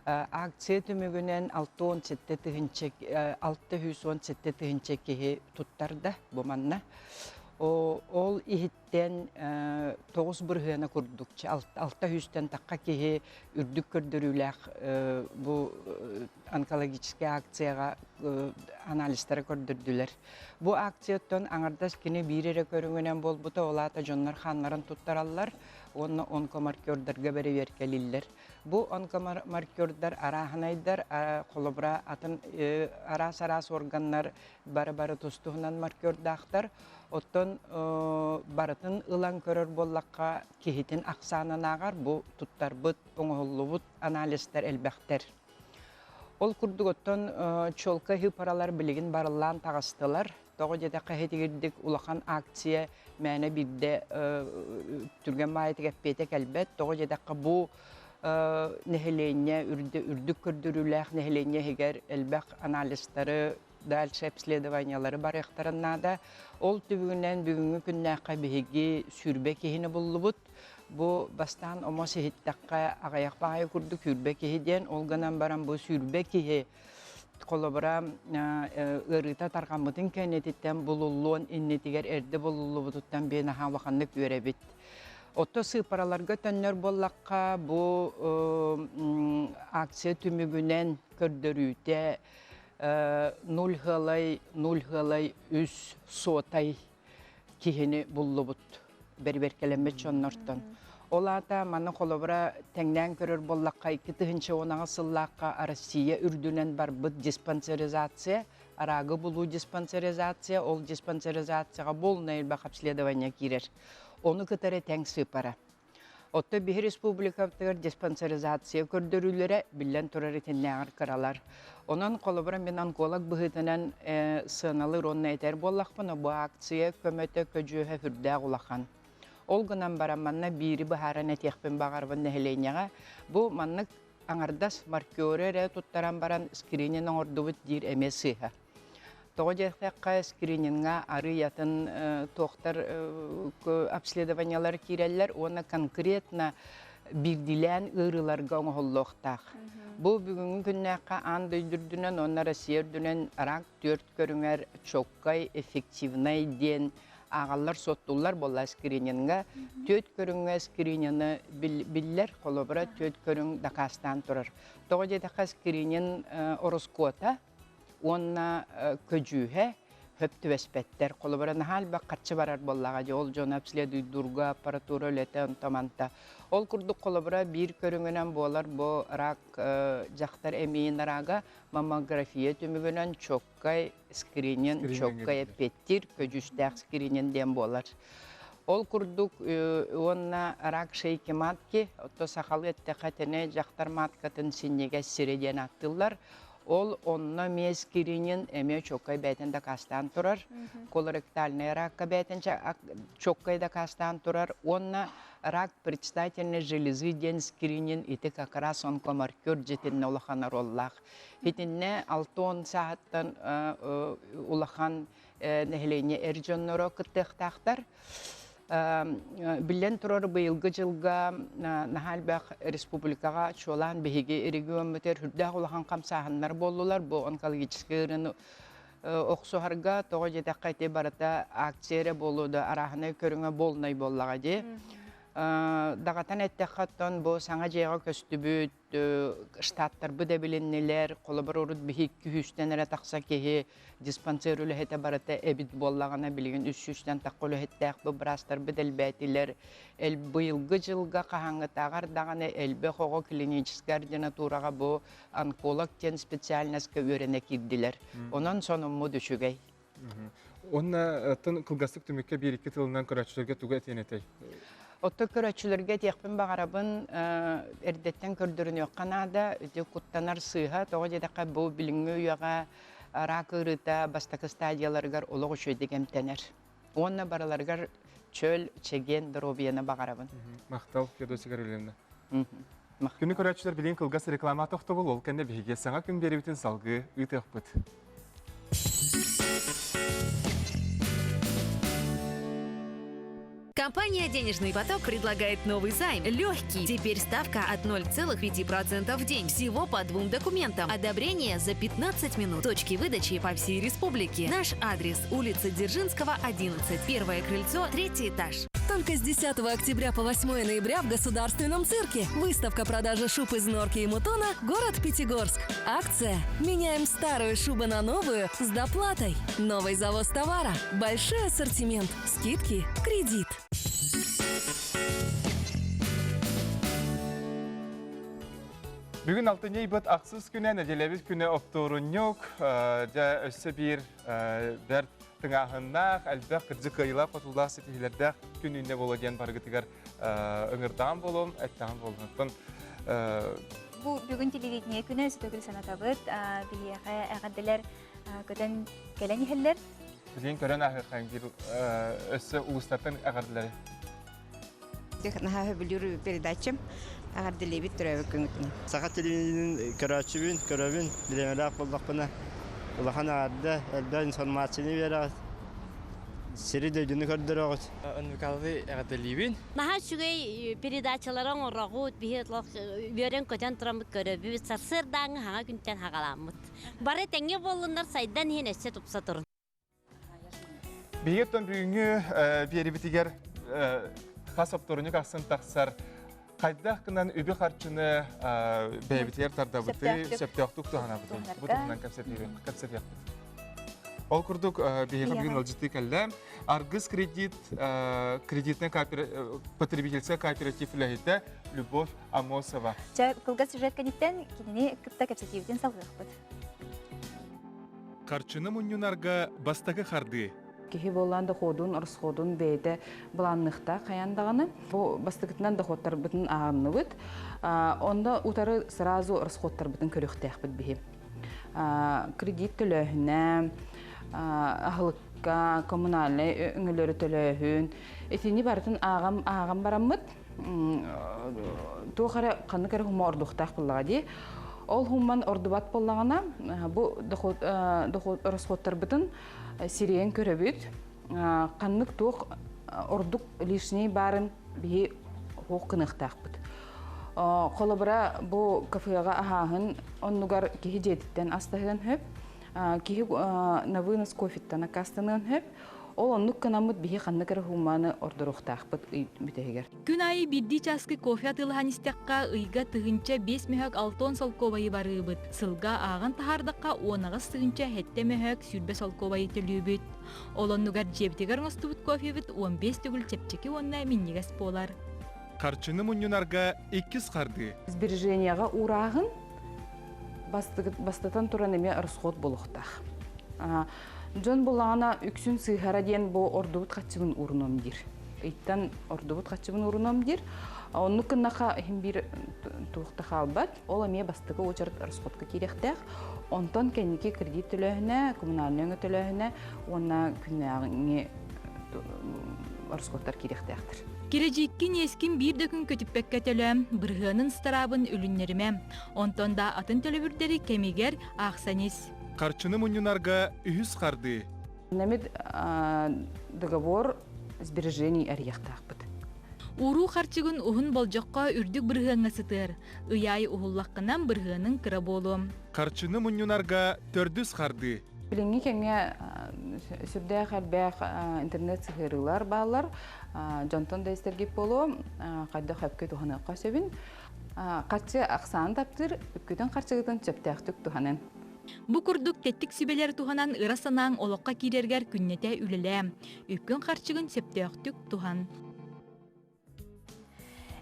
Акция түмүгүнэн 67 тыһыынча 617 тыһыынча киһи туттарда бу манна. Ол иһиттэн 9 бырыһыана курдук, алта үстэн тахха киһи үрдүк көрдөрүүлээх бу онкологическай акцияҕа анализтары көрдөрдүлэр. Бу акцияттан аҥардас кини биир эрэ көрүҥүнэн буолбута, ол аата дьоннор хааннарын туттараллар уонна онкомаркердарга бэрэбиэркэлииллэр. Бу онкомаркердар арааһынайдар, холобура атын араас-араас органнар бары-бары тус-туһунан маркердаахтар. Оттон барытын ылан көрөр буоллахха, киһитин ахсаанын ааҕар бу туттарбыт, оҥоһуллубут анализтар элбэхтэр. Ол курдук оттон чуолкай ыыпаралар билигин барыллаан таҕыстылар. Тоҕо диэтэххэ иһитигирдик улахан акция мээнэ биирдэ түргэн баайытык эппиэтэ кэлбэт. Тоҕо диэтэххэ бу нэһилиэнньэ үрдүк көрдөрүүлээх нэһилиэнньэ иһигэр элбэх анализтары дальше обследованиялары барыахтарын наада. Ол түбүгүнэн бүгүҥҥү күннээххэ биһиги сүүрбэ киһини буллубут. Бу бастаан омос иһиттэххэ аҕыйах баҕайы курдук сүүрбэ киһи диэн, ол гынан баран бу сүүрбэ киһи холобура ыарыыта тарҕаммытын кэннититтэн булуллуон иннитигэр эрдэ булуллубутуттан биэ наһаа улаханнык үөрэбит. Отто сыыппараларга төннөр буоллахха, бу акция түмүгүнэн көрдөрүүтэ нуль хыалай, нуль хыалай үс суотай киһини буллубут бэрибэркэлэммит дьоннортон. Ол аата маны холобура тэҥнээн көрөр буоллахха 2010 сыллаахха Россия үрдүнэн барбыт диспансеризация, араагы булуу диспансеризация, ол диспансеризацияҕа полное элбэх обследование киирэр. Ону кытары тэҥ сыыпара. Оттон биһи республикабытыгар диспансеризация көрдөрүүлэрэ биллэн турар итиннээҕэр кыралар. Онон холобура мин онколог быһыытынан сыаналыыр уонна этэр буоллахпына, бу акция көмөтө көдьүүһэ сүрдээх улахан. Ол гынан баран манна биири быһааран этиэхпин баҕарабын нэһилиэнньэҕэ. Бу маннык аҥардас маркеры эрэ туттаран баран скрининг оҥордубут диир эмиэ сыыһа. Тоҕо диэтэххэ, скрининга арыый атын туохтар обследованиелар киирэллэр уонна конкретно биирдиилээн ыарыыларга оҥоһуллуохтаах. Бу бүгүҥҥү күннээххэ аан дойду үрдүнэн уонна Россия үрдүнэн рак түөрт көрүҥэр чоккай, эффективнай диэн ааҕаллар-суоттууллар буолла скрининга. Түөрт көрүҥҥэ скринины биллэр, холобура түөрт көрүҥ дакаастаан турар. Тоҕо диэтэххэ, скринин ороскуота уонна көдьүүһэ хөп түбэспэттэр. Холобура, наһаа элбэх харчы барар буоллаҕа дии, ол дьону обследуйдуурга аппаратура үлэтэ онто-манта. Ол курдук холобура биир көрүҥүнэн буолар бу рак дьахтар эмиийин рага маммография түмүгүнэн чоккай скрининг, чоккай эппиэттиир көдьүүстээх скрининг диэн буолар. Ол курдук уонна рак шейки матки, отто сахалыы эттэххэ тэнэ дьахтар маткатын синньигэс сирэ диэн ааттыыллар. Ол онно эмиэ скрининг эмиэ чоккай бэйтэн дакаастаан турар. Колоректальный ракка бэйтэн чоккай дакаастаан турар. Уонна рак предстательной железы диэн скрининг ити как раз онкомаркер дьитиннэ улахан оруоллаах. Итиннэ 60 сааһыттан улахан нэһилиэнньэ эр дьонноро кыттыахтаахтар. Биллэн турар, быйылгы дьылга наһаа элбэх республикаҕа чуолаан биһиги региоммутугар сүрдээх улахан хамсааһыннар буоллулар. Бу онкологическай ыарыыны охсуһарга тоҕо диэтэххэ ити барыта акция эрэ буолуо да арааһынай көрүҥэ буолнай буоллаҕа дии. Даҕатан эттэххэ, оттон бу саҥа дьиэҕэ көстүбүт штаттарбыт эбилиннилэр, холобур урут биһи 200-тэн эрэ тахса киһи диспансер үлэһитэ барыта эбит буоллаҕына, билигин 300-тэн тахха үлэһиттээх бу быраастарбыт элбээтилэр. Быйылгы дьылга хаһааҥҥытааҕар даҕаны элбэх оҕо клиническэй ординатураҕа бу онколог диэн специальноска үөрэнэ киирдилэр. Онон сонуммут үчүгэй. Уонна оттон кылгастык түмүккэ биир-икки тылынан көрөөччүлэргэ тугу этиэн этэй? Оттон көрөөччүлэргэ этиэхпин баҕарабын, эрдэттэн көрдөрүнүөххэ наада, ити куттанар сыыһа, тоҕо диэтэххэ бу билиҥҥи үйэҕэ рак ыарыыта бастакы стадияларыгар олох үчүгэйдик эмтэнэр. Уонна барыларыгар чөл, чэгиэн доруобуйаны баҕарабын. Махтал, Феодосия Гаврильевна. Күнү көрөөччүлэр билигин кылгас реклама тохтобул, ол кэннэ биһиги саҥа күн биэрэбитин салгыы ыытыахпыт. Компания «Денежный поток» предлагает новый займ. Легкий. Теперь ставка от 0,5% в день. Всего по двум документам. Одобрение за 15 минут. Точки выдачи по всей республике. Наш адрес – улица Дзержинского, 11. Первое крыльцо, третий этаж. Только с 10 октября по 8 ноября в Государственном цирке. Выставка продажи шуб из норки и мутона «Город Пятигорск». Акция «Меняем старую шубу на новую с доплатой». Новый завоз товара, большой ассортимент, скидки, кредит. Бүгүн алтынньы ыйбыт ахсыс күнэ, нэдиэлэбит күнэ оптуорунньук, дьэ өссө биир бэрт тыҥааһыннаах, элбэх кырдьык кыайыылаах хотуулаах ситиһиилэрдээх күн үүннэ буолуо диэн барыгытыгар ыҥырдаан буолуом, эттэҕим буолуом. Оттон Бу бүгүн телевидение күнэ өссө санатабыт, биһиэхэ эҕэрдэлэр көтөн кэлэн иһэллэр. Билигин көрөн ааһыаххайын биир өссө улуустартан эҕэрдэлэри. Наһаа сөбүлүүр передачам. Эҕэрдэлиибит төрөөбүт күҥҥүтүнэн. Саха телевидениетин көрөөччүбүн, көрөбүн, бириэмэлээх буоллахпына улахан эҕэрдэ, элбэх информацияны биэрэҕит, сири-дойдуну көрдөрөҕүт. НВК-лыы эҕэрдэлиибин. Наһаа үчүгэй передачалары оҥороҕут, биһи үөрэн-көтөн тураммыт көрөбүт, сарсыардааҥҥы хаҥа күнтэн хаҕаламмыт. Бары тэҥҥэ буоллуннар сайдан иһин өссө тупса турун. Биһиги оттон бүгүҥҥү биэрибитигэр хас оптуорунньук ахсын тахсар хайдах гынан үбү-харчыны бэйэбитигэр тардабытый, сөптөөхтүк туһанабытый? Бу туһунан кэпсэтиэхпит. Ол курдук биһиэхэ бүгүн ыалдьыттыы кэллэ. Аргыс кредит кредитный потребительскай кооператив үлэһитэ Любовь Амосова. Чэ, кылгас сюжет кэнниттэн кинини кытта кэпсэтиибитин салгыахпыт. Харчыны мунньунарга бастакы хардыы. Киһи буоллаан доходун, расходун бэйэтэ былаанныахтаах хайаан даҕаны. Бу бастакытынан доходтарбытын ааҕынныбыт. Онно утары сразу расходтарбытын көрүөхтээхпит биһи. Кредит төлөөһүнэ, аһылыкка, коммунальнай өҥөлөрү төлөөһүн. Итини барытын ааҕам ааҕан бараммыт туох эрэ ханнык эрэ хумма ордуохтаах буоллаҕа дии. Ол хумман ордубат буоллаҕына бу доход доход расходтарбытын сирэйэн көрөбүт. Ханнык туох ордук лишний баарын биһи хуох гыныахтаахпыт. Холобура бу кафеҕа аһааһын оннугар киһи дьиэтиттэн астаһыан сөп, киһи на вынос кофеттан аккаастаныан сөп. Ол оннук гынаммыт биһи ханнык эрэ хууманы ордоруохтаахпыт ый бүтэһигэр. Күн аайы биирдии чааскы кофе атыылаһан истэххэ, ыйга 1005 мөһөк алтон солкуобайы барыыбыт. Сылга ааҕан таһаардахха 18 тыһыынча сэттэ мөһөк сүүрбэ солкуобайы төлүүбүт. Ол оннугар дьиэбитигэр оҥостубут кофебыт 15 төгүл чэпчэки уонна минньигэс буолар. Харчыны мунньунарга иккис хардыы. Сбережениеҕа уурааһын бастатан туран эмиэ расход буолуохтаах. Дьон буллаҕына үксүн сыыһара диэн бу ордубут хаччыбын уурунуом диир. Ыйтан ордубут хаччыбын уурунуом диир. Оннук гыннаха иһин биир туох да хаалбат. Ол эмиэ бастакы уочарат расходка киириэхтээх. Онтон кэнники кредит төлөөһүнэ, коммунальнай өҥө төлөөһүнэ уонна күннээҕиҥи расходтар киириэхтээхтэр. Кирэдьииккин иэскин биир да күн көтүппэккэ төлөө, бырыһыанын ыстараабын үлүннэримэ. Онтон да атын төлөбүрдэри кэмигэр аахсан ис. Харчыны мунньунарга үһүс хардыы. Намид договор сбережений арыйахтаахпыт. Ууруу харчыгын уһун болдьоххо үрдүк бырыһыаҥҥа сытыар. Ый аайы уһуллаххынан бырыһыаныҥ кыра буолуо. Харчыны мунньунарга төрдүс хардыы. Билиҥҥи кэмҥэ сүрдээх элбэх интернет сыһыарыылар бааллар. Дьонтон да истэргит буолуо, хайдах өпкө туһаныахха сөбүн. Харчы ахсаанын таптыыр, үпкүтүн харчыгытын сөптөөхтүк туһанын. Бу курдук тэттик сүбэлэр туһанан ыра санааҥ олоххо киирэргэр күннэтэ үлэлээ. Үпкүн-харчыгын сөптөөхтүк туһан.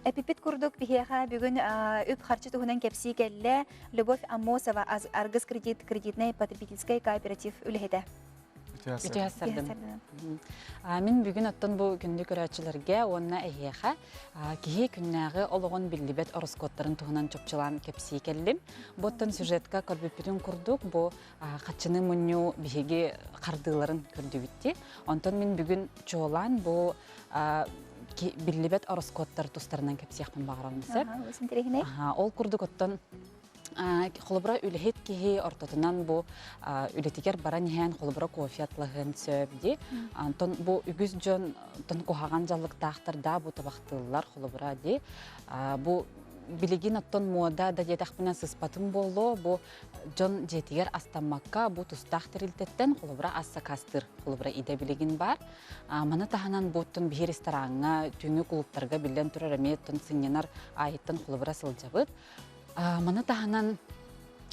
Эпипит курдук биһиэхэ бүгүн үп-харчы туһунан кэпсии кэллэ Любовь Аммосова Аргыс кредит кредитнай потребительскай кооператив үлэһитэ. Үтүө сардым. Мин бүгүн оттон бу күндү көрөөччүлэргэ уонна эһиэхэ киһи күннээҕи олоҕун биллибэт ороскуоттарын туһунан чопчулаан кэпсии кэллим. Бу оттон сюжетка көрбүппүтүн курдук бу хаччыны мунньуу биһиги хардыыларын көрдүбүт Онтон мин бүгүн чуолаан бу биллибэт ороскуоттар тустарынан кэпсиэхпин баҕарабын сөп. Ол курдук оттон. Холобура, үлэһит киһи ортотунан бу үлэтигэр баран иһэн холобура кофе атлаһыан сөп дии. Антон бу үгүс дьон тон куһаҕан дьаллыктаахтар да бу табахтыыллар холобура дии. Бу билигин оттон муода да диэтэхпинэ сыспатым буолуо бу дьон дьиэтигэр астаммакка бу тустаах тэрилтэттэн холобура ас сакаастыыр холобура идэ билигин баар. Маны таһынан бу оттон биһи рестораҥҥа, түүҥҥү кулууптарга биллэн турар эмиэ оттон сынньанар аайыттан холобура сылдьабыт. Маны таһынан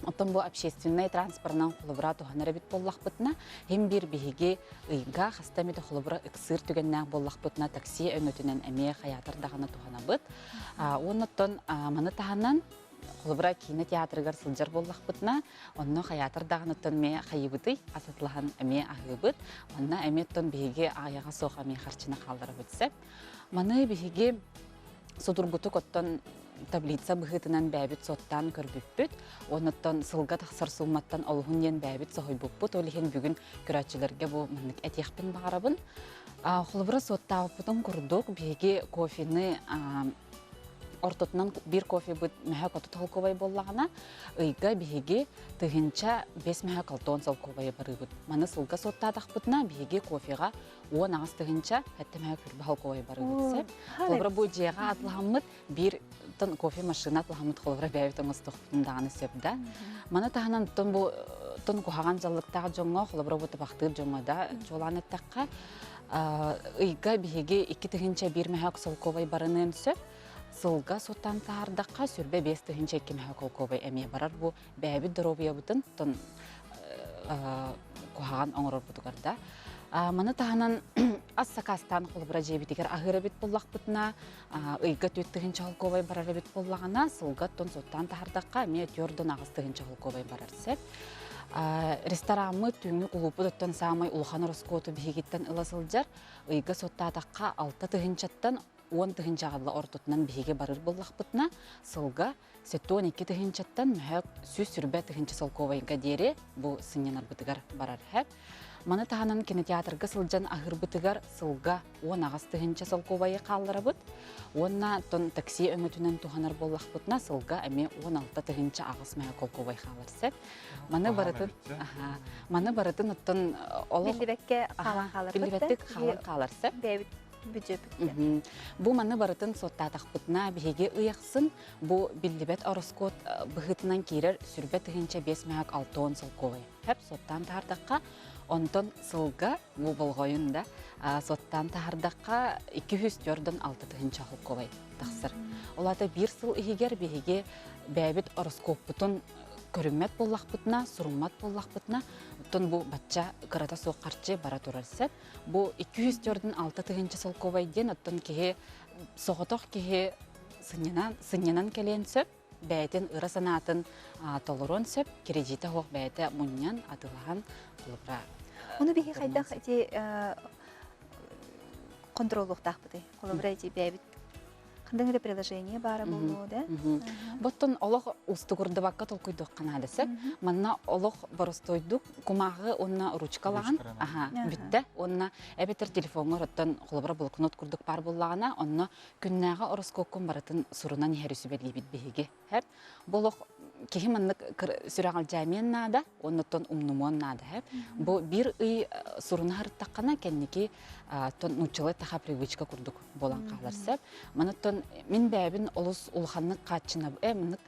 оттон бу общественнай транспорынан холобура туһанар эбит буоллахпытына, хим биир биһиги ыйга хаста эмит холобура ыксыыр түгэннээх буоллахпытына такси өҥөтүнэн эмиэ хайаатар даҕаны туһанабыт. Уонна оттон маны таһынан холобура киинэ театрыгар сылдьар буоллахпытына, онно хайаатар даҕаныттан эмиэ хайыбытый, асатылаһан эмиэ аһыыбыт. Манна эмиэ оттон биһиги аҕыйаҕа суох эмиэ харчыны хаалларабыт сөп. Маны биһиги судургутук оттон таблица быһыытынан бэйэбит суоттаан көрбүппүт. Онуттан сылга тахсар суумматтан олуһун диэн бэйэбит соһуйбуппут. Ол иһин бүгүн көрөөччүлэргэ бу маннык этиэхпин баҕарабын. Холобура суоттаабыппытын курдук биһиги кофены ортотунан биир кофебыт мөһө 30 солкуобай буоллаҕына, ыйга биһиги 1005 мөһө 60 солкуобайы барыыбыт. Маны сылга суоттаатахпытына биһиги кофеҕа 18 тыһыынча 7 мөһө күрбэ солкуобай барыыбыт сөп. Холобура бу дьиэҕэ атлаһаммыт биир тон кофе машина атлаһаммыт холобура бэйэбит оҥостуохпутун даҕаны сөп да. Маны таһынан тон бу тон куһаҕан дьаллыктаах дьоҥҥо холобура бу табахтыыр дьоҥҥо да чуолаан эттэххэ ыйга биһиги 2 1001 мөһөөк солкуобай барыныан сөп. Сылга суттан таһаардахха сүрбэ 5002 мөһөөк солкуобай эмиэ барар бу бэйэбит доруобуйабытын тон куһаҕан оҥорорбутугар да. Маны таһынан ас сакаастаан холобура дьиэбитигэр аһыыр эбит буоллахпытына, ыйга 4000 холкуобай барар эбит буоллаҕына, сылга оттон суоттаан таһардахха эмиэ 48 000 холкуобай барар сөп. Рестораммыт түүҥҥү кулууппут оттон саамай улахан ороскуоту биһигиттэн ыла сылдьар. Ыйга суоттаатахха 6 тыһыынчаттан 10 тыһыынчаҕа ортотунан биһиги барыр буоллахпытына, сылга 72 тыһыынчаттан мөһөөк 120 тыһыынча солкуобайга диэри бу сынньанарбытыгар барар һэп. Маны таһынан кинотеатрга сылдьан аһыырбытыгар сылга 18 тыһыынча солкуобайы хаалларабыт. Уонна тон такси өҥөтүнэн туһанар буоллахпытына сылга эмиэ 16 тыһыынча 8 мөһө солкуобай хаалар сөп. Маны барытын маны барытын оттон олох биллибэккэ хаалан хаалар. Биллибэттик хаалан хаалар сөп. Бэйэбит бюджеппит. Бу маны барытын суоттаатахпытына биһиги ыйахсын бу биллибэт ороскуот быһыытынан киирэр сүрбэ тыһыынча биэс мөһөк алтыон солкуобай. Хэп суоттаан таһардахха, онтон сылга бу болҕойун да суоттаан таһардахха 246 тыһыынча солкуобай тахсар. Ол аата биир сыл иһигэр биһиги бэйэбит ороскуоппутун көрүммэт буоллахпытына, суруммат буоллахпытына, оттон бу бачча кырата суох харчы бара турар сөп. Бу 246 тыһыынча солкуобай диэн оттон киһи соҕотох киһи сынньанан, сынньанан кэлиэн сөп, бэйэтин ыра санаатын толоруон сөп, кирэдьиитэ суох бэйэтэ мунньан, атыылаһан холобура. Ону биһи хайдах ити контроллуохтаахпытый? Холобура ити бэйэбит Ханнык эрэ приложение баара буолуо да? Боттон олох устугурдубакка толкуйдуохха наада сөп. Манна олох боростуойдук кумааҕы уонна ручкалаан аха бүттэ уонна эбэтэр телефоҥҥар оттон холобура блокнот курдук баар буоллаҕына онно күннээҕи ороскуоккун барытын сурунан иһэри сүбэлиибит биһиги. Хэп. Бу олох киһи маннык сүрэҕэлдьээмиэн наада, оннуттан умнумуон наада. Хэп. Бу биир ый суруна сырыттаххына кэнники нууччалыы таха привычка курдук буолан хаалар сөп. Маныттан мин бэйэбин олус улаханнык хааччынабын, маннык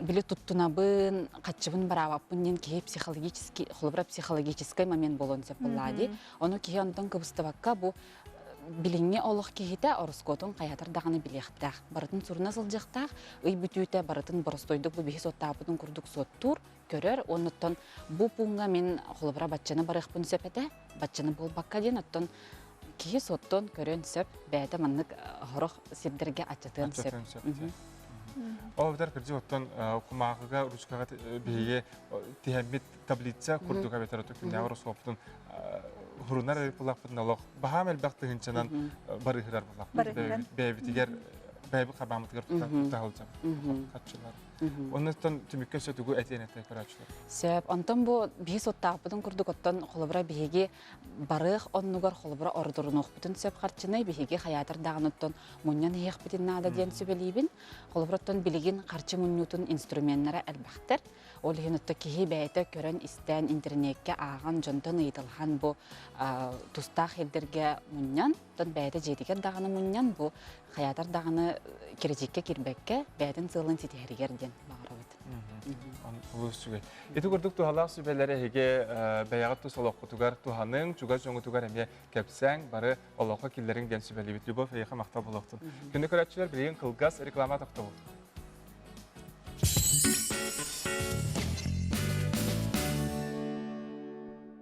били туттунабын, хаччыбын бараабаппын диэн киһи психологический, холобура психологическай момент буолуон сөп буоллаа дии. Ону киһи онтон кыбыстыбакка бу билиҥҥи олох киһитэ ороскуотун хайатар даҕаны билиэхтээх. Барытын суруна сылдьыахтаах, ый бүтүүтэ барытын боростуойдук бу биһи суоттаабытын курдук суоттуур, көрөр. Оннуттан бу пууҥҥа мин холобура баччаны барыахпын сөп этэ, баччаны буолбакка диэн оттон киһи суоттуон көрүөн сөп, бэйэтэ маннык хорох сирдэргэ аччатыан сөп. Ол эбэтэр кырдьык оттон кумааҕыга, ручкаҕа биһиги тиһэммит таблица курдук эбэтэр күннээҕи ороскуоппутун хурунар эбит буллахпытын олох баһаам элбэх тыһыынчанан барыһырар буллахпыт бэйэбитигэр бэйэбит хабаамытыгар тута сылдьабыт хаччылар. Оннуттан түмүккэ өссө тугу этиэн этэ көрөөччүлэр? Сөп. Онтон бу биһи суоттаахпытын курдук оттон холобура биһиги барыах оннугар холобура ордорунуохпутун сөп харчыны биһиги хайаатар даҕаны оттон мунньан иһиэхпитин наада диэн сүбэлиибин. Холобура оттон билигин харчы мунньуутун инструменнара элбэхтэр. Ол иһин отто киһи бэйэтэ көрөн-истэн, интернеккэ ааҕан, дьонтон ыйыталаһан бу тустаах сирдэргэ мунньан, оттон бэйэтэ дьиэтигэр даҕаны мунньан, бу хайаатар даҕаны кирэдьииккэ киирбэккэ, бэйэтин сыалын ситиһэригэр диэн баҕарабыт. Олус үчүгэй. Ити курдук туһалаах сүбэлэр эһиги бэйэҕит тус олоххутугар туһаныҥ, чугас дьоҥутугар эмиэ кэпсээҥ, бары олоххо киллэриҥ диэн сүбэлиибит. Любовь, эйиэхэ махтал буолуохтун. Күндү көрөөччүлэр, билигин кылгас реклама тохтобул.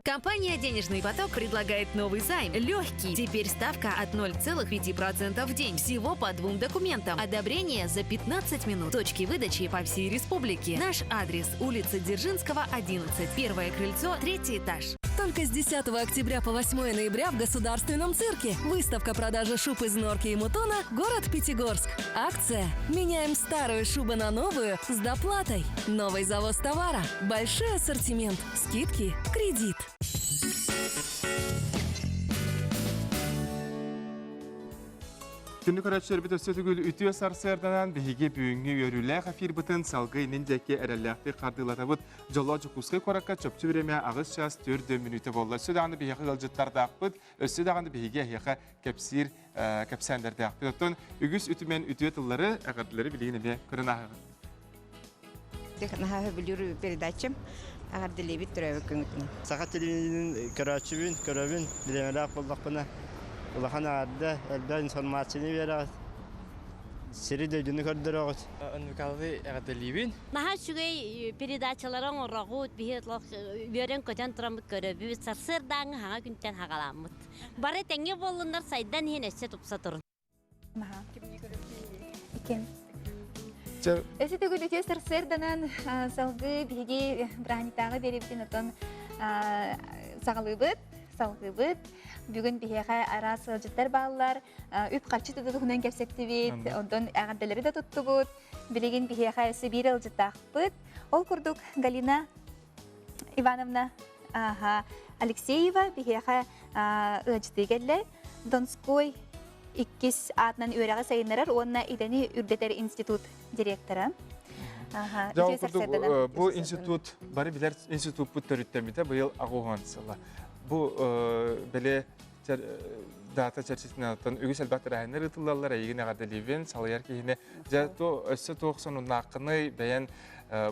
Компания «Денежный поток» предлагает новый займ. Легкий. Теперь ставка от 0,5% в день. Всего по двум документам. Одобрение за 15 минут. Точки выдачи по всей республике. Наш адрес – улица Дзержинского, 11. Первое крыльцо, третий этаж. Только с 10 октября по 8 ноября в Государственном цирке. Выставка продажи шуб из норки и мутона «Город Пятигорск». Акция «Меняем старую шубу на новую с доплатой». Новый завоз товара, большой ассортимент, скидки, кредит. Күндү көрөөччүлэрбит өссө төгүл үтүө сарсыарданан биһиги бүгүҥҥү үөрүүлээх эфирбытын салгыы иннин диэки эрэллээхтик хардыылатабыт. Дьоллоох Дьокуускай куоракка чопчу бириэмэ аҕыс чаас 4 мүнүүтэ буолла. Өссө даҕаны биһиэхэ ыалдьыттардаахпыт, өссө даҕаны биһиги эһиэхэ кэпсиир кэпсээннэрдээхпит. Оттон үгүс үтүмэн үтүө тыллары, эҕэрдэлэри билигин эмиэ көрөн ааһыҕын. Наһаа сөбүлүүр передачам. Эҕэрдэлиибит төрөөбүт күҥҥүтүнэн. Саха телевидениетин көрөөччүбүн, көрөбүн, бириэмэлээх буоллахпына улахан эҕэрдэ, элбэх информацияны биэрэҕит, сири-дойдуну көрдөрөҕүт. НВК-лыы эҕэрдэлиибин. Наһаа үчүгэй передачалары оҥороҕут, биһи үөрэн-көтөн тураммыт көрөбүт, сарсыардааҥҥы хаҥа күнтэн хаҕаламмыт. Бары тэҥҥэ буоллуннар, сайдан иһин өссө тупса турун. Иккен. Өсө төгүл үтүө сарсыарданан салгыы биһиги бырааһынньыктааҕы биэриибитин отон саҕалыыбыт, салгыыбыт. Бүгүн биһиэхэ араас ыалдьыттар бааллар. Үп-харчы туһунан кэпсэттибит, онтон эҕэрдэлэри да туттубут. Билигин биһиэхэ өссө биир ыалдьыттаахпыт. Ол курдук Галина Ивановна Алексеева биһиэхэ ыалдьытыы кэллэ. Донской иккис аатынан үөрэҕи сайыннарар уонна идэни үрдэтэр институт директора. Бу институт бары билэр институппут төрүттэммитэ быйыл аҕуһан сыла. Бу били дата чэрчитинэн үгүс элбэх тэрээһиннэр ыытыллаллар эйигин эҕэрдэлиибин салайар киһини дьэ өссө туох сонуннааххыный бэйэн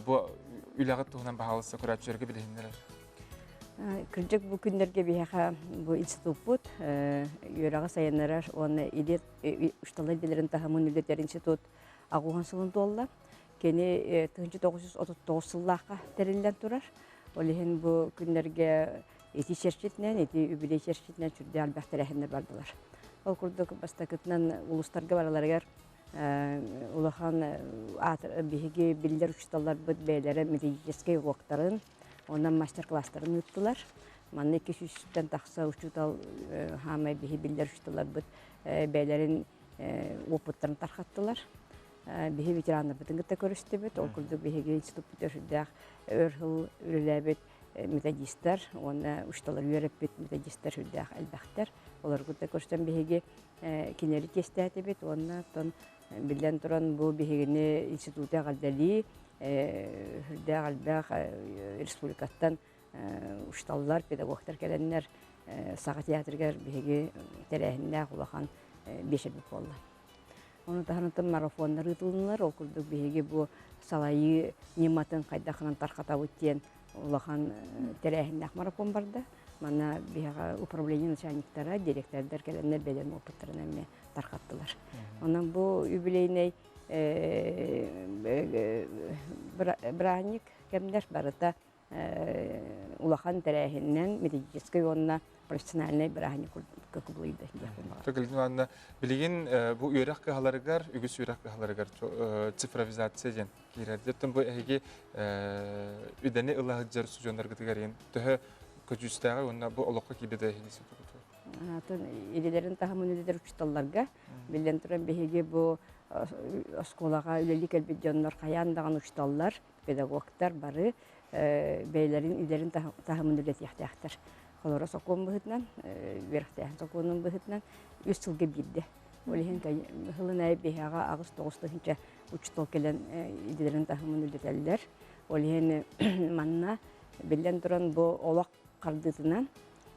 бу үлэҕит туһунан баһаалыста көрөөччүлэргэ билиһиннэрэр. Кырдьык бу күннэргэ биһиэхэ бу институппут үөрэҕи сайыннарар уонна илиэт учууталлар идэлэрин таһымын үлэтэр институт аҕуһан сылын туолла. Кини 1939 сыллаахха тэриллэн турар. Ол иһин бу күннэргэ ити чэрчитинэн, ити үбүлүөй чэрчитинэн сүрдээх элбэх тэрээһиннэр бардылар. Ол курдук бастакытынан улуустарга бараларыгар улахан биһиги биллэр учууталларбыт бэйэлэрэ методическай уруоктарын, онон мастер-класстарын ыыттылар. Манна 200-тэн тахса учуутал хаамай биһи биллэр учууталларбыт бэйэлэрин уопуттарын тархаттылар. Биһи ветераннарбытын кытта көрүстүбүт. Ол курдук биһиги институппут үрдээх өр сыл үлэлээбит методистар уонна учууталлар үөрэппит методистар үрдээх элбэхтэр. Олору кытта көрсөн биһиги кинилэри тиэстээтибит уонна оттон биллэн туран бу биһигини институту эҕэрдэлии үрдээх элбэх республикаттан учууталлар, педагогтар кэлэннэр Саха театрыгар биһиги тэрээһиннээх улахан биэчэрбит буолла. Ону таһынан марафоннар ыытылыннылар. Ол курдук биһиги бу салайыы ньыматын хайдахынан тархатабыт диэн улахан тэрээһиннээх марафон барда. Манна биһиэхэ управление начальниктара, директордар кэлэннэр бэлэм опыттарын эмиэ тархаттылар. Онон бу юбилейнай бырааһынньык кэмнэр барыта улахан тэрээһининэн методическай уонна профессиональнай бырааһынньык курдук кубулуйда диэхпин баҕарабын. Билигин бу үөрэх кыһаларыгар, үгүс үөрэх кыһаларыгар цифровизация диэн киирэр. Оттон бу эһиги үдэни ыла сылдьар устудьуоннаргытыгар иһин төһө көдьүүстээҕий уонна бу олоххо киирбитэ иһин Атын идэлэрин таһымын үлэтэр учууталларга биллэн туран биһиги бу оскуолаҕа үлэлии кэлбит дьоннор хайаан даҕаны учууталлар, педагогтар бары бэйэлэрин идэлэрин таһымын үлэтиэхтээхтэр. Холоро сокуон быһыытынан, үөрэхтээһин сокуонун быһыытынан үс сылга биирдэ. Ол иһин сылын аайы биһиэхэ 8-9 тыһыынча учуутал кэлэн идэлэрин таһымын үлэтэллэр. Ол иһин манна биллэн туран бу олох хардыытынан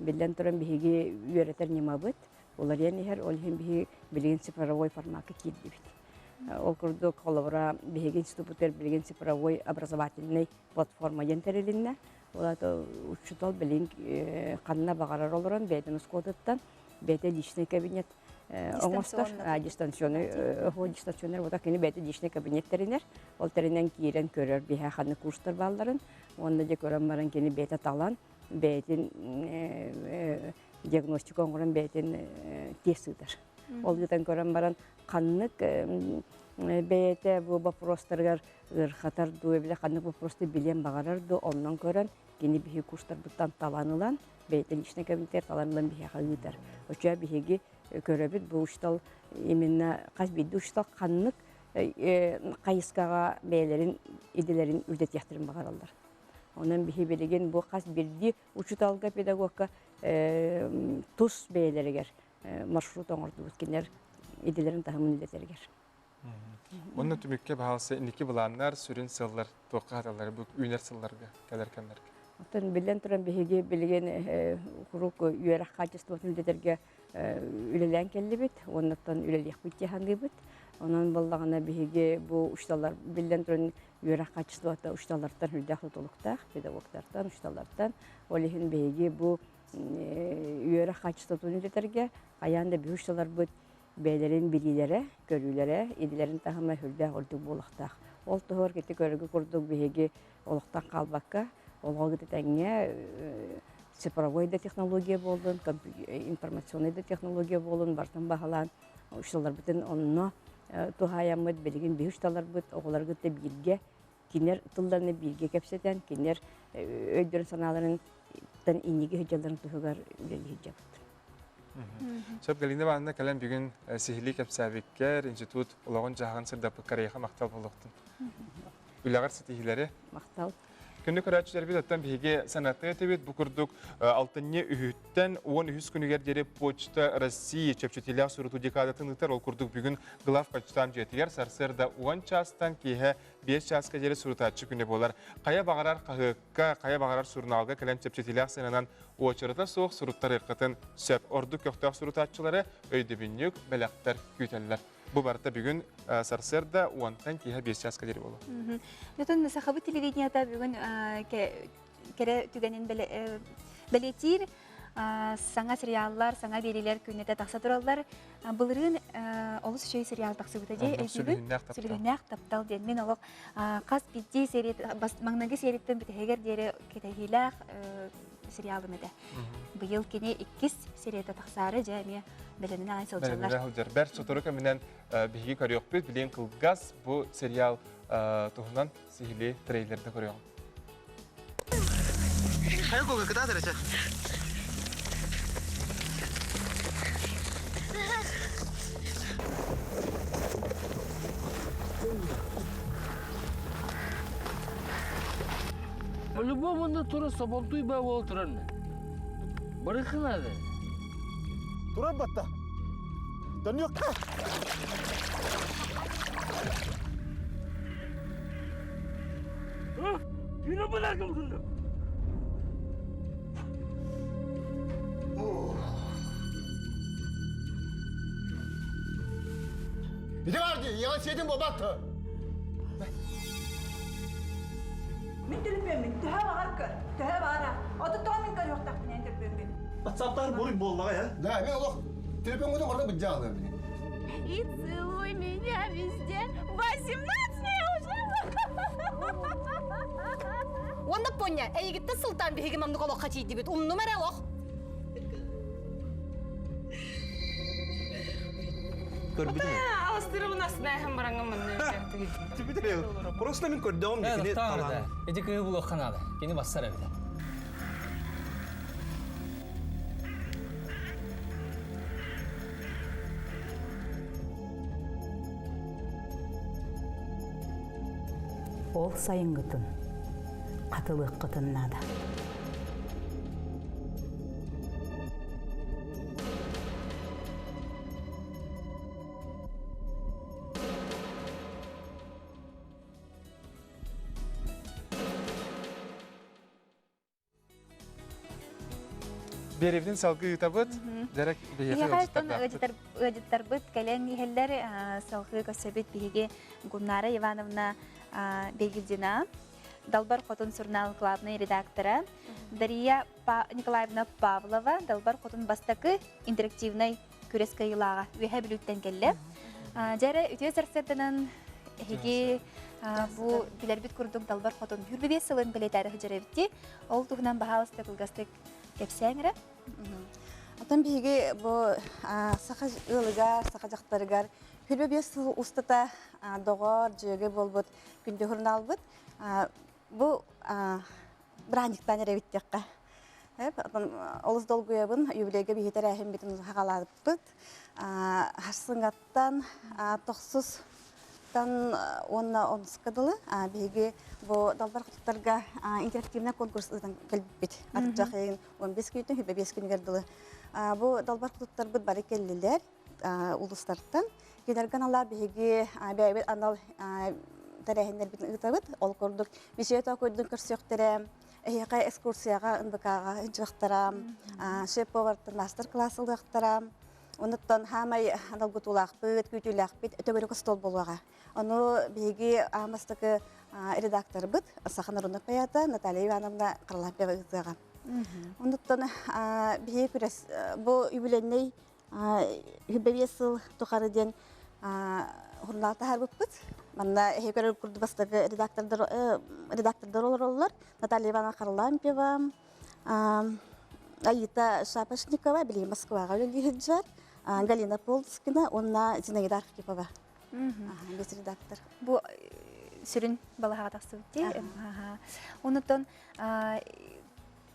биллэн туран биһиги үөрэтэр ньымабыт уларыйан иһэр, ол иһин биһиги билигин цифровой формакка киирдибит. Ол курдук, холобура, биһиги институппутугар билигин цифровой образовательный платформа диэн тэрилиннэ. Ол аата учуутал билигин ханна баҕарар олорон бэйэтин оскуолатыттан бэйэтэ личный кабинет оҥостор. Дистанционный дистанционный вот кини бэйэтэ личный кабинет тэринэр. Ол тэринэн киирэн көрөр биһэ ханна курстар баалларын. Уонна дьэ көрөн баран кини бэйэтэ талан бэйэтин диагностика оҥорон бэйэтин тест ыытар. Ол ыытан көрөн баран ханнык бэйэтэ бу вопростарыгар ыархатар дуу, эбэтэр ханнык вопросты билиэн баҕарар дуу, оннон көрөн кини биһиги курстарбыттан талан ылан, бэйэтэ личный кабинетигэр талан ылан биһиэхэ ыытар. Оччоҕо биһиги көрөбүт бу учуутал именно хас биирдии учуутал ханнык хайыскаҕа бэйэлэрин идэлэрин үрдэтиэхтэрин баҕараллар. Онон биһи билигин бу хас биирдии учууталга, педагогка тус бэйэлэригэр маршрут оҥордубут кинилэр идэлэрин таһымын үлэтэригэр. Онно түмүккэ баһаалса инники былааннар, сүрүн сыллар туохха хаталлар бу үүнэр сылларга, кэлэр кэмнэргэ? Оттон биллэн туран биһиги билигин куруук үөрэх хаачыстыбатын үлэтэргэ үлэлээн кэллибит, уоннаттан үлэлиэхпит дии саныыбыт. Онон буоллаҕына биһиги бу учууталлар биллэн туран үөрэх хаачыстыбата учууталлартан үрдээх тутулуктаах, педагогтартан, учууталлартан. Ол иһин биһиги бу үөрэх хаачыстыбатын үлэтэргэ хайаан да биһи учууталларбыт бэйэлэрин билиилэрэ, көрүүлэрэ, идэлэрин таһыма сүрдээх үрдүк буолуохтаах. Ол туһугар ити көрөргө курдук биһиги олохтон хаалбакка, олоҕу кытта тэҥҥэ цифровой да технология буоллун, информационнай да технология буоллун барытын баһылаан учууталларбытын онно туһаайаммыт, билигин биһи учууталларбыт оҕолору кытта бииргэ кинилэр тылларына бииргэ кэпсэтэн, кинилэр өйдөрүн-санааларын инники сылдьалларын туһугар үлэлии сылдьабыт. Сөп Галина Ивановна кэлэн бүгүн сиһилии кэпсээбиккэр, институт олоҕун-дьаһаҕын сырдаппыккар эйиэхэ махтал буолуохтун. Үлэҕэр ситиһиилэри. Махтал. Күндү көрөөччүлэрбит оттон биһиги санатыа этибит бу курдук алтынньы үһүттэн 13 күнүгэр диэри Почта России чэпчэтиилээх сурутуу декадатын ыытар. Ол курдук бүгүн главпочтам дьиэтигэр сарсыарда 10 чаастан киэһэ 5 чааска диэри сурутааччы күнэ буолар. Хайа баҕарар хаһыакка, хайа баҕарар сурунаалга кэлэн чэпчэтиилээх сыананан уочарата суох суруттарыаххытын сөп. Ордук көхтөөх сурутааччылары өйдөбүнньүк бэлэхтэр күүтэллэр. Бу барыта бүгүн сарсыарда уонтан киэһэ 5 чааска диэри буолуо. Ньутун сахабыт телевидениета бүгүн кэрэ түгэнин бэлиэтиир саҥа сериаллар, саҥа биэриилэр күннэтэ тахса тураллар. Былырыын олус үчүгэй сериал тахсыбыта дии өйдүүбүн. Сүлүһүннээх таптал диэн мин олох хас биирдии серия маҥнайгы серияттан бүтэһигэр диэри кэтэһиилээх сериалым этэ. Быйыл кини иккис серията тахсаары дьэ эмиэ бэлэмнэн аҕай сылдьаллар. Бэлэмнэнэ сылдьар. Бэрт сотору кэминэн биһиги көрүөхпүт. Билигин кылгас бу сериал туһунан сиһилии трейлерде көрүөҕүм. Хайа куга кытаатар эчэ. По-любому онно тура соболтуй ба буол туран. Барыхынады. Турар батта. Төннүөххэ. Yine bırakın Ити бар дии, яҕа сиэтин буолбат. Мин төлөпүөммүн төһө баҕар көр, төһө баҕар Отут тоҕо мин көрүөхтээхпин эн төлөпүөммүн. Ватсаптар буруй буоллаҕа я. Да, мен олох телефоҥҥутун барыта быдьаалыам били. И целуй меня везде. 18 мне уже. Уонна поня, эйигиттэн сылтаан биһиги маннык олоххо тиийдибит. Умнум эрэ олох. Көрбүтүм. Аластырыбын астынааһын бараҥҥа манна Просто мин көрдөҕүм дии кини талаан. Ити кыыһы булуохха наада. Кини бассар эбит. Ол сайыҥҥытын хатылыаххытын наада. Биэрэбитин салгыы ыытабыт. Дэрек биһиэхэ ыалдьыттарбыт кэлэн иһэллэр. Салгыы көрсөбүт биһиги Гульнара Ивановна Бегильдина, Далбар Хотун сурунаал главный редактора, Дария Николаевна Павлова, Далбар Хотун бастакы интерактивнай күрэс кыайыылааҕа Үөһээ Бүлүүттэн кэллэ. Дьэ үтүө сарсыарданан эһиги бу билэрбит курдук Далбар Хотун 25 сылын бэлиэтээри сылдьар эбитти. Ол туһунан баһаалыста кылгастык кэпсээҥ эрэ. Оттон биһиги бу саха ыалыгар, саха дьахтарыгар 25 сыл устата доҕор, дьүөгэ буолбут күндү сурунаалбыт. Бу бырааһынньыктаан эрэ эбиттиэххэ. Олус долгуйабын, юбилейга биһи тэрээһиммитин хаҕалаабыппыт. Харсыҥаттан тохсустан уонна онуска дылы биһиги бу далбар хотуттарга интерактивнай конкурс ыытан кэлбиппит. Атырдьах ыйын 15 күнүттэн 25 күнүгэр дылы. Бу далбар хотуттарбыт бары кэллилэр улуустартан. Кинилэргэ аналлаах биһиги бэйэбит анал тэрээһиннэрбитин ыытабыт. Ол курдук Мичийэ Тоокуйдун көрсүөхтэрэ, эһиэхэ экскурсияҕа НБК-ҕа ыдьыахтара, шеф-повартан мастер-класс ылыахтара. Онуттан хаамай долгутуулаахпыт, күүтүүлээхпит төгүрүк остуол буолуоҕа. Ону биһиги аан бастакы редакторбыт Саха норуотун поэта Наталья Ивановна Харлампьева ыытыаҕа. Онуттан биһиги күрэс бу юбилейнай Хүбэбиэс сыл тухары диэн журнал таһаарбыппыт. Манна эһи көрөр курдук бастакы редактордар редактордар олороллор. Наталья Ивановна Харлампьева, Аита Шапошникова, билигин Москваҕа үлэлии сылдьар, Галина Полскина уонна Зинаида Архипова. Бес редактор. Бу сүрүн балаһаҕа тахсыбыт дии. Онутон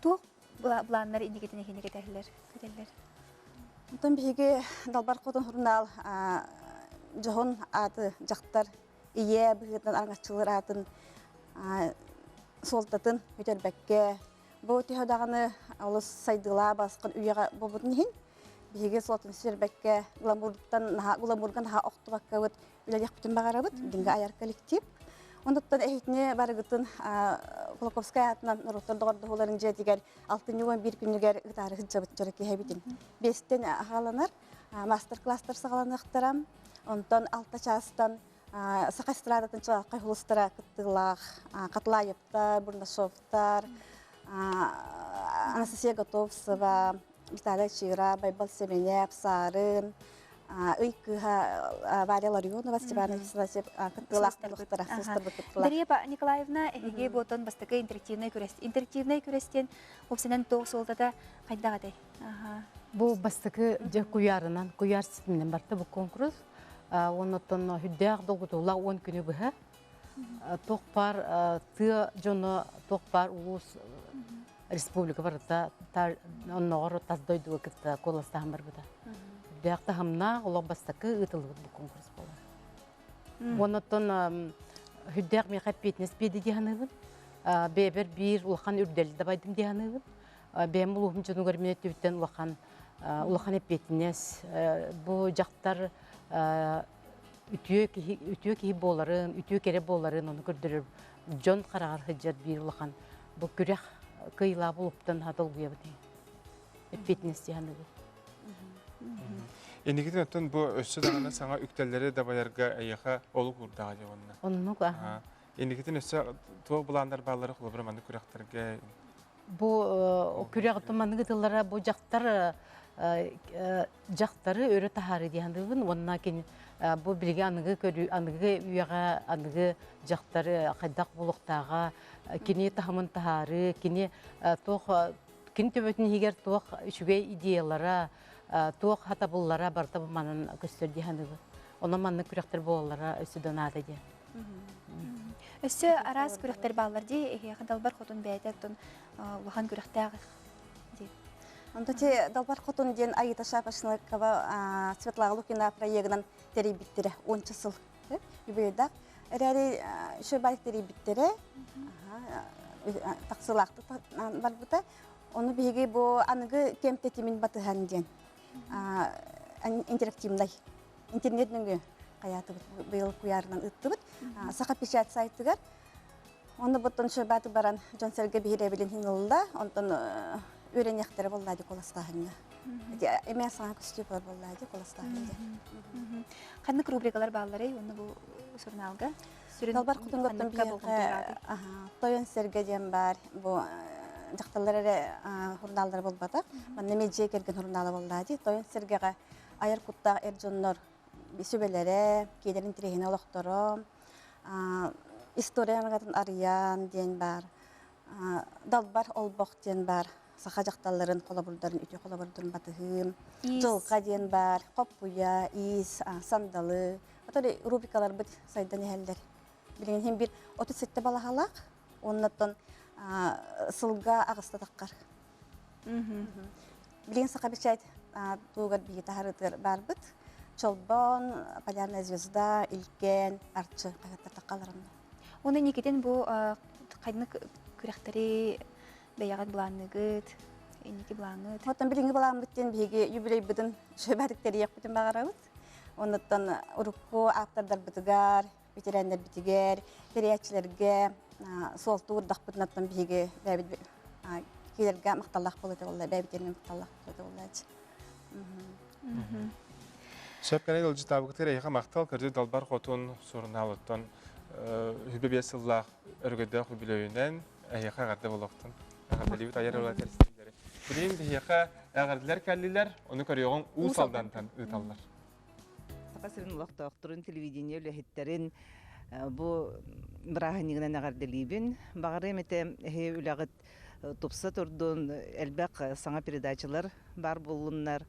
туох Былааннар инникитин эһини кэтэһэллэр, көтөллөр. Онтон биһиги Далбар Хотун журнал дьоһун ааты дьахтар ийэ быһыытынан араҥаччылыыр аатын суолтатын бүтэрбэккэ бу төһө даҕаны олус сайдыылаах баскын үйэҕэ буолбутун иһин биһиги суолтатын сүтэрбэккэ гламуртан гламурга наһаа охтубаккабыт үлэлиэхпитин баҕарабыт дингэ айар коллектив. Онуттан эһитини барыгытын Кулаковскай аатынан норуоттар доҕордоһууларын дьиэтигэр алтынньы 11 күнүгэр ытаары сылдьабыт дьоро киһэбитин. Биэстэн аҕаланар мастер-класстар саҕаланыахтара. Онтон алта чаастан саха эстрадатын чылааххай хулустара кыттыылаах Катлаевтар, Бурнашовтар, Анастасия Готовцева, Виталий Чира, Байбал Семенев, Саарын, Ый кыыһа Варя Ларионова, Степан Александрович кыттыылаахтара, Дария Николаевна, эһиги буотон бастакы интерактивнай күрэс. Интерактивнай күрэстен опсанан тоқ суолтата хайдах этэй? Бу бастакы дьэ куйаарынан, куйаар ситиминэн барта бу конкурс. Оннотон хүддээх долгутуулаах 10 күнү быһа туох баар тыа дьоно, туох баар улуус республика барыта онноҕор тас дойдуга кытта куоластаһан барбыта. Үрдээх таһымнаах олох бастакы ыытыллыбыт бу конкурс буолар. Оннотон үрдээх миэхэ эппиэтинэс биэрди дии саныыбын. Бэйэбэр биир улахан үрдэли дабайдым дии саныыбын. Бэйэм улууһум дьонугар мин өттүбүттэн улахан улахан эппиэтинэс. Бу дьахтар үтүө киһи үтүө киһи буоларын, үтүө кэрэ буоларын ону көрдөрөр дьон хараҕар сылдьар биир улахан бу күрэх кыайыылаах буолуптан долгуйабыт эппиэтинэс дии саныыбын. Инникитин оттон бу өссө даҕаны саҥа үктэллэри дабайарга эйиэхэ олук уурдаҕа дии уонна. Оннук аха. Инникитин өссө туох былааннар бааллара холобура маннык күрэхтэргэ Бу күрэх маннык ытыллара бу дьахтар дьахтары өрө таһаарыы дии саныыбын уонна кини бу билиги аныгы көрүү аныгы үйэҕэ аныгы дьахтары хайдах буолуохтааҕа кини таһымын таһаарыы кини туох кини төбөтүн иһигэр туох үчүгэй идеялара туох хатабыллара барыта бу манан көстөр дии саныыбын онон маннык күрэхтэр буолаллара өссө да наада диэн Өссө араас күрэхтэр бааллар дии эһиэхэ Далбар Хотун бэйэтэ оттон улахан күрэхтээх дии. Онто те Далбар Хотун диэн Аита Шапошникова Светлана Лукина проегынан тэрийбиттэрэ уонча сыл юбилейдаах. Эрээри үчүгэй баайык тэрийбиттэрэ. Тахсыылаахтык барбыта. Ону биһиги бу аныгы кэм тэтимин батыһан диэн интерактивнай интернет нөҥүө хайаатыбыт быйыл куйаарынан ыыттыбыт. Саха печать сайтыгар Онно буттан шөбаты баран дьон-сэргэ биһирэбилин иһин ылла, онтон үөрэниэхтэрэ буолла дии куоластааһыҥҥа. Эмиэ саҥа көстүү бар буолла дии куоластааһын диэн. Ханнык рубрикалар баалларый уонна бу сурунаалга? Далбар Хотунготтон биһиэхэ Тойон сэргэ диэн баар. Бу дьахталлар эрэ сурунааллара буолбатах. Манна эмиэ дьиэ кэргэн сурунаала буолла дии. Тойон сэргэҕэ айар куттаах эр дьоннор сүбэлэрэ, киэлэрин тирэһинэ олохторо, История аныгатын арыйан диэн баар, Далбар олбох диэн баар, саха дьахталларын холобурдарын, үтүө холобурдарын батыһыым, Дьылҕа диэн баар, Хоппуйа, Иис, Сандалы, Отон рубрикаларбыт сайдан иһэллэр. Билигин иһин бир 37 балаһалаах, оннотон сылга аҕыста таххар. Билигин саха бэчээт тугар биһи таһарытыгар барбыт. Чолбон, Полярная звезда, Илкэн, Арчы хаһыаттар таххаларында. Уонна Никитин бу ханнык күрэхтэри бэйэҕит былаанныгыт, инники былааҥҥыт? Оттон билиҥҥи былааммыт диэн биһиги юбилейбытын шөбэтик тэрийиэхпитин баҕарабыт. Оннуттан урукку ааптардарбытыгар, ветераннарбытыгар, тэрийээччилэргэ суолтуурдахпытынаттан биһиги бэйэбит киирэргэ махталлаах буолуо буолла, бэйэбитинэн махталлаах буолуо буоллааччы. Сөп кэлэн ыалдьытаабыкытыгар эйиэхэ махтал, кырдьык Далбар Хотун сурунаалыттан үбэ биэс сыллаах өрөгөйдөөх үбүлүөйүнэн эһиэхэ эҕэрдэ буолуохтун. Эҕэрдэлиибит айар үлэ тэрилтэлэри. Билигин биһиэхэ эҕэрдэлэр кэллилэр, ону көрүөҕүҥ Уус Алдантан ыыталлар. Саха сирин олохтоохторун, телевидение үлэһиттэрин бу бырааһынньыгынан эҕэрдэлиибин. Баҕарыам этэ эһи үлэҕит тупса турдун, элбэх саҥа передачалар баар буоллуннар.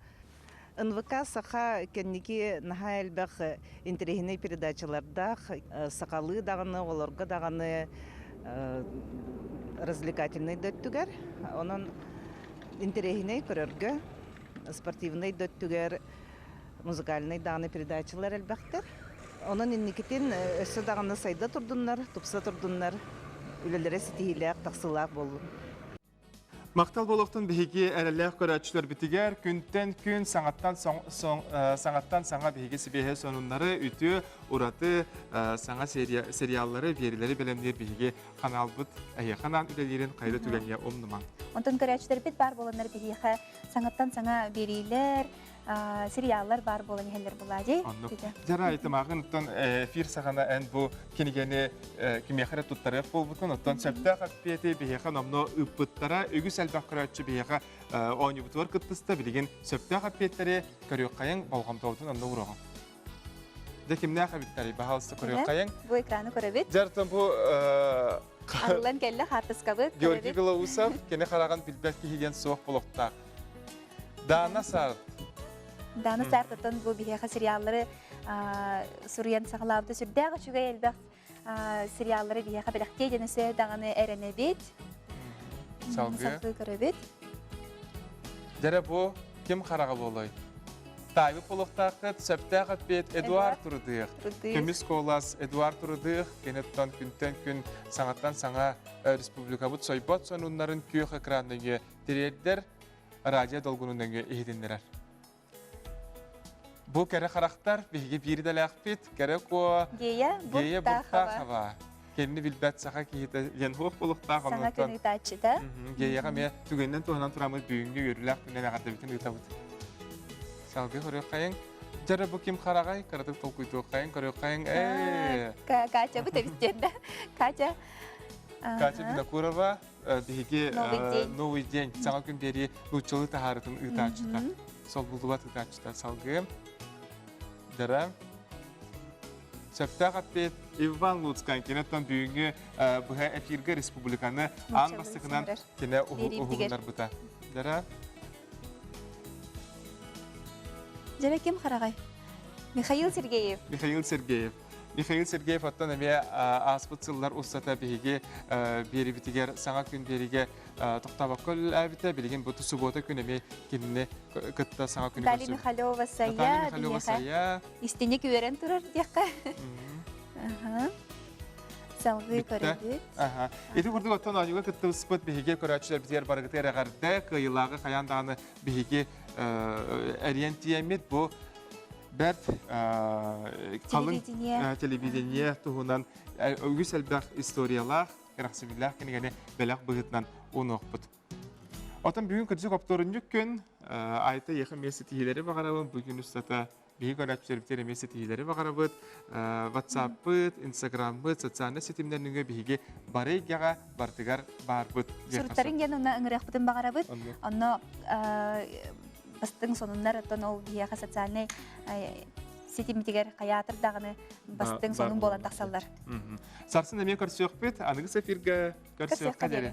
НВК Саха кэнники наһаа элбэх интэриэһинэй передачалардаах, сахалыы даҕаны, оҕолорго даҕаны развлекательнай да өттүгэр. Онон интэриэһинэй көрөргө, спортивнай да өттүгэр музыкальнай даҕаны передачалар элбэхтэр. Онон инникитин өссө даҕаны сайда турдуннар, тупса турдуннар, үлэлэрэ ситиһиилээх, тахсыылаах буоллун. Махтал буолуохтун биһиги эрэллээх көрөөччүлэрбитигэр күнтэн күн саҥаттан саҥаттан саҥа биһиги сибиэһэ сонуннары, үтүө, ураты саҥа сериаллары, биэрилэри бэлэмниир биһиги ханаалбыт эһиэхэ анаан үлэлиирин хайда түгэҥҥэ умнумаҥ. Онтон көрөөччүлэрбит баар буоланнар биһиэхэ саҥаттан саҥа биэриилэр, сериаллар баар буолан иһэллэр буолаа дии. Оннук. Дьара айтымааҕын оттон эфир саҕана эн бу кинигэни кимиэхэ эрэ туттарыах буолбутун, оттон сөптөөх эппиэти биһиэхэ номнуо ыыппыттара. Үгүс элбэх көрөөччү биһиэхэ оонньуубутугар кыттыста. Билигин сөптөөх эппиэттэри көрүөххэйиҥ, болҕомтобутун онно ууруоҕуҥ. Дьэ кимнээх эбиттэрий? Баһаалыста көрүөххэйиҥ. Бу экраны көрөбүт. Дьэ бу Арыллан кэллэ хаартыскабыт. Георгий Белоусов кини хараҕын билбэт киһи диэн суох болохтаах. Дана Сарт. Дана Сартаттан бу биһиэхэ сериаллары суруйан саҕалаабыта сүрдээх үчүгэй элбэх сериаллары биһиэхэ бэлэхтиэ диэн өссө даҕаны эрэнэбит. Салгыы. Салгыы көрөбүт. Дьэрэ бу ким хараҕа буолуой? Таайбыт буолуохтааххыт, сөптөөх эппиэт Эдуард Турудыах. Көмүс куолас Эдуард Турудыах киниттэн күнтэн күн саҥаттан саҥа республикабыт сойбот сонуннарын күөх экран нөҥүө тириэрдэр, радио долгунун нөҥүө иһитиннэрэр. Бу кэрэ харахтар биһиги биир идэлээхпит, кэрэ куо Гея Гея Буртахова. Кэнни билбэт саха киһитэ диэн хуох буолуохтаах Саҥа күн ыытааччыта. Геяҕа эмиэ түгэнинэн туһанан тураммыт бүгүҥҥү үөрүүлээх күнүнэн эҕэрдэбитин ыытабыт. Салгыы көрүөххэйиҥ. Дьэрэ бу ким хараҕай? Кыратык толкуйдуоххайыҥ, көрүөххэйиҥ. Ээ. Катя бу тэбис диэн Катя. Катя Винокурова биһиги Новый день саҥа күн биэрии нууччалыы таһаарытын ыытааччыта. Солбуллубат ыытааччыта салгыы. Дьэрэ. Сөптөөх эппиэт Иван Луцкан кинеттан бүгүҥҥү быһа эфиргэ республиканы аан бастакынан кине уһугуннарбыта. Дара. Дьэрэ ким хараҕай? Михаил Сергеев. Михаил Сергеев. Михаил Сергеев оттон эмиэ ааспыт сыллар устата биһиги биэрибитигэр саҥа күн биэригэ тохтообокко үлэлээбитэ. Билигин бу субуота күн эмиэ кинини кытта саҥа күнү Наталья Михалева Сая Наталья Михалева Сая истиник үөрэн турар диэххэ. Салгыы көрөбүт. Аха. Ити курдук оттон оонньууга кыттыбыспыт биһиги көрөөччүлэрбитигэр барыгытыгар эҕэрдэ, кыайыылааҕы хайаан даҕаны биһиги эриэн тиэммит бу бэрт халыҥ телевидение туһунан үгүс элбэх историялаах, кэрэхсэбиллээх кинигэни бэлэх быһыытынан уунуохпут. Отон бүгүн кырдьык оптуорунньук күн, Айта эйиэхэ эмиэ ситиһиилэри баҕарабын. Бу күн устата биһиги көрөөччүлэрбитигэр эмиэ ситиһиилэри баҕарабыт. WhatsApp-пыт, Instagram-мыт, социальнай ситимнэр нөҥүө биһиги бары эйгэҕэ барытыгар баарбыт. Суруттарын диэн онно ыҥырыахпытын баҕарабыт. Онно бастыҥ сонуннар, оттон ол биһиэхэ социальнай ситиммитигэр хайаатыр даҕаны бастыҥ сонун буолан тахсаллар. Сарсын эмиэ көрсүөхпүт. Аныгы эфиргэ көрсүөххэ диэри.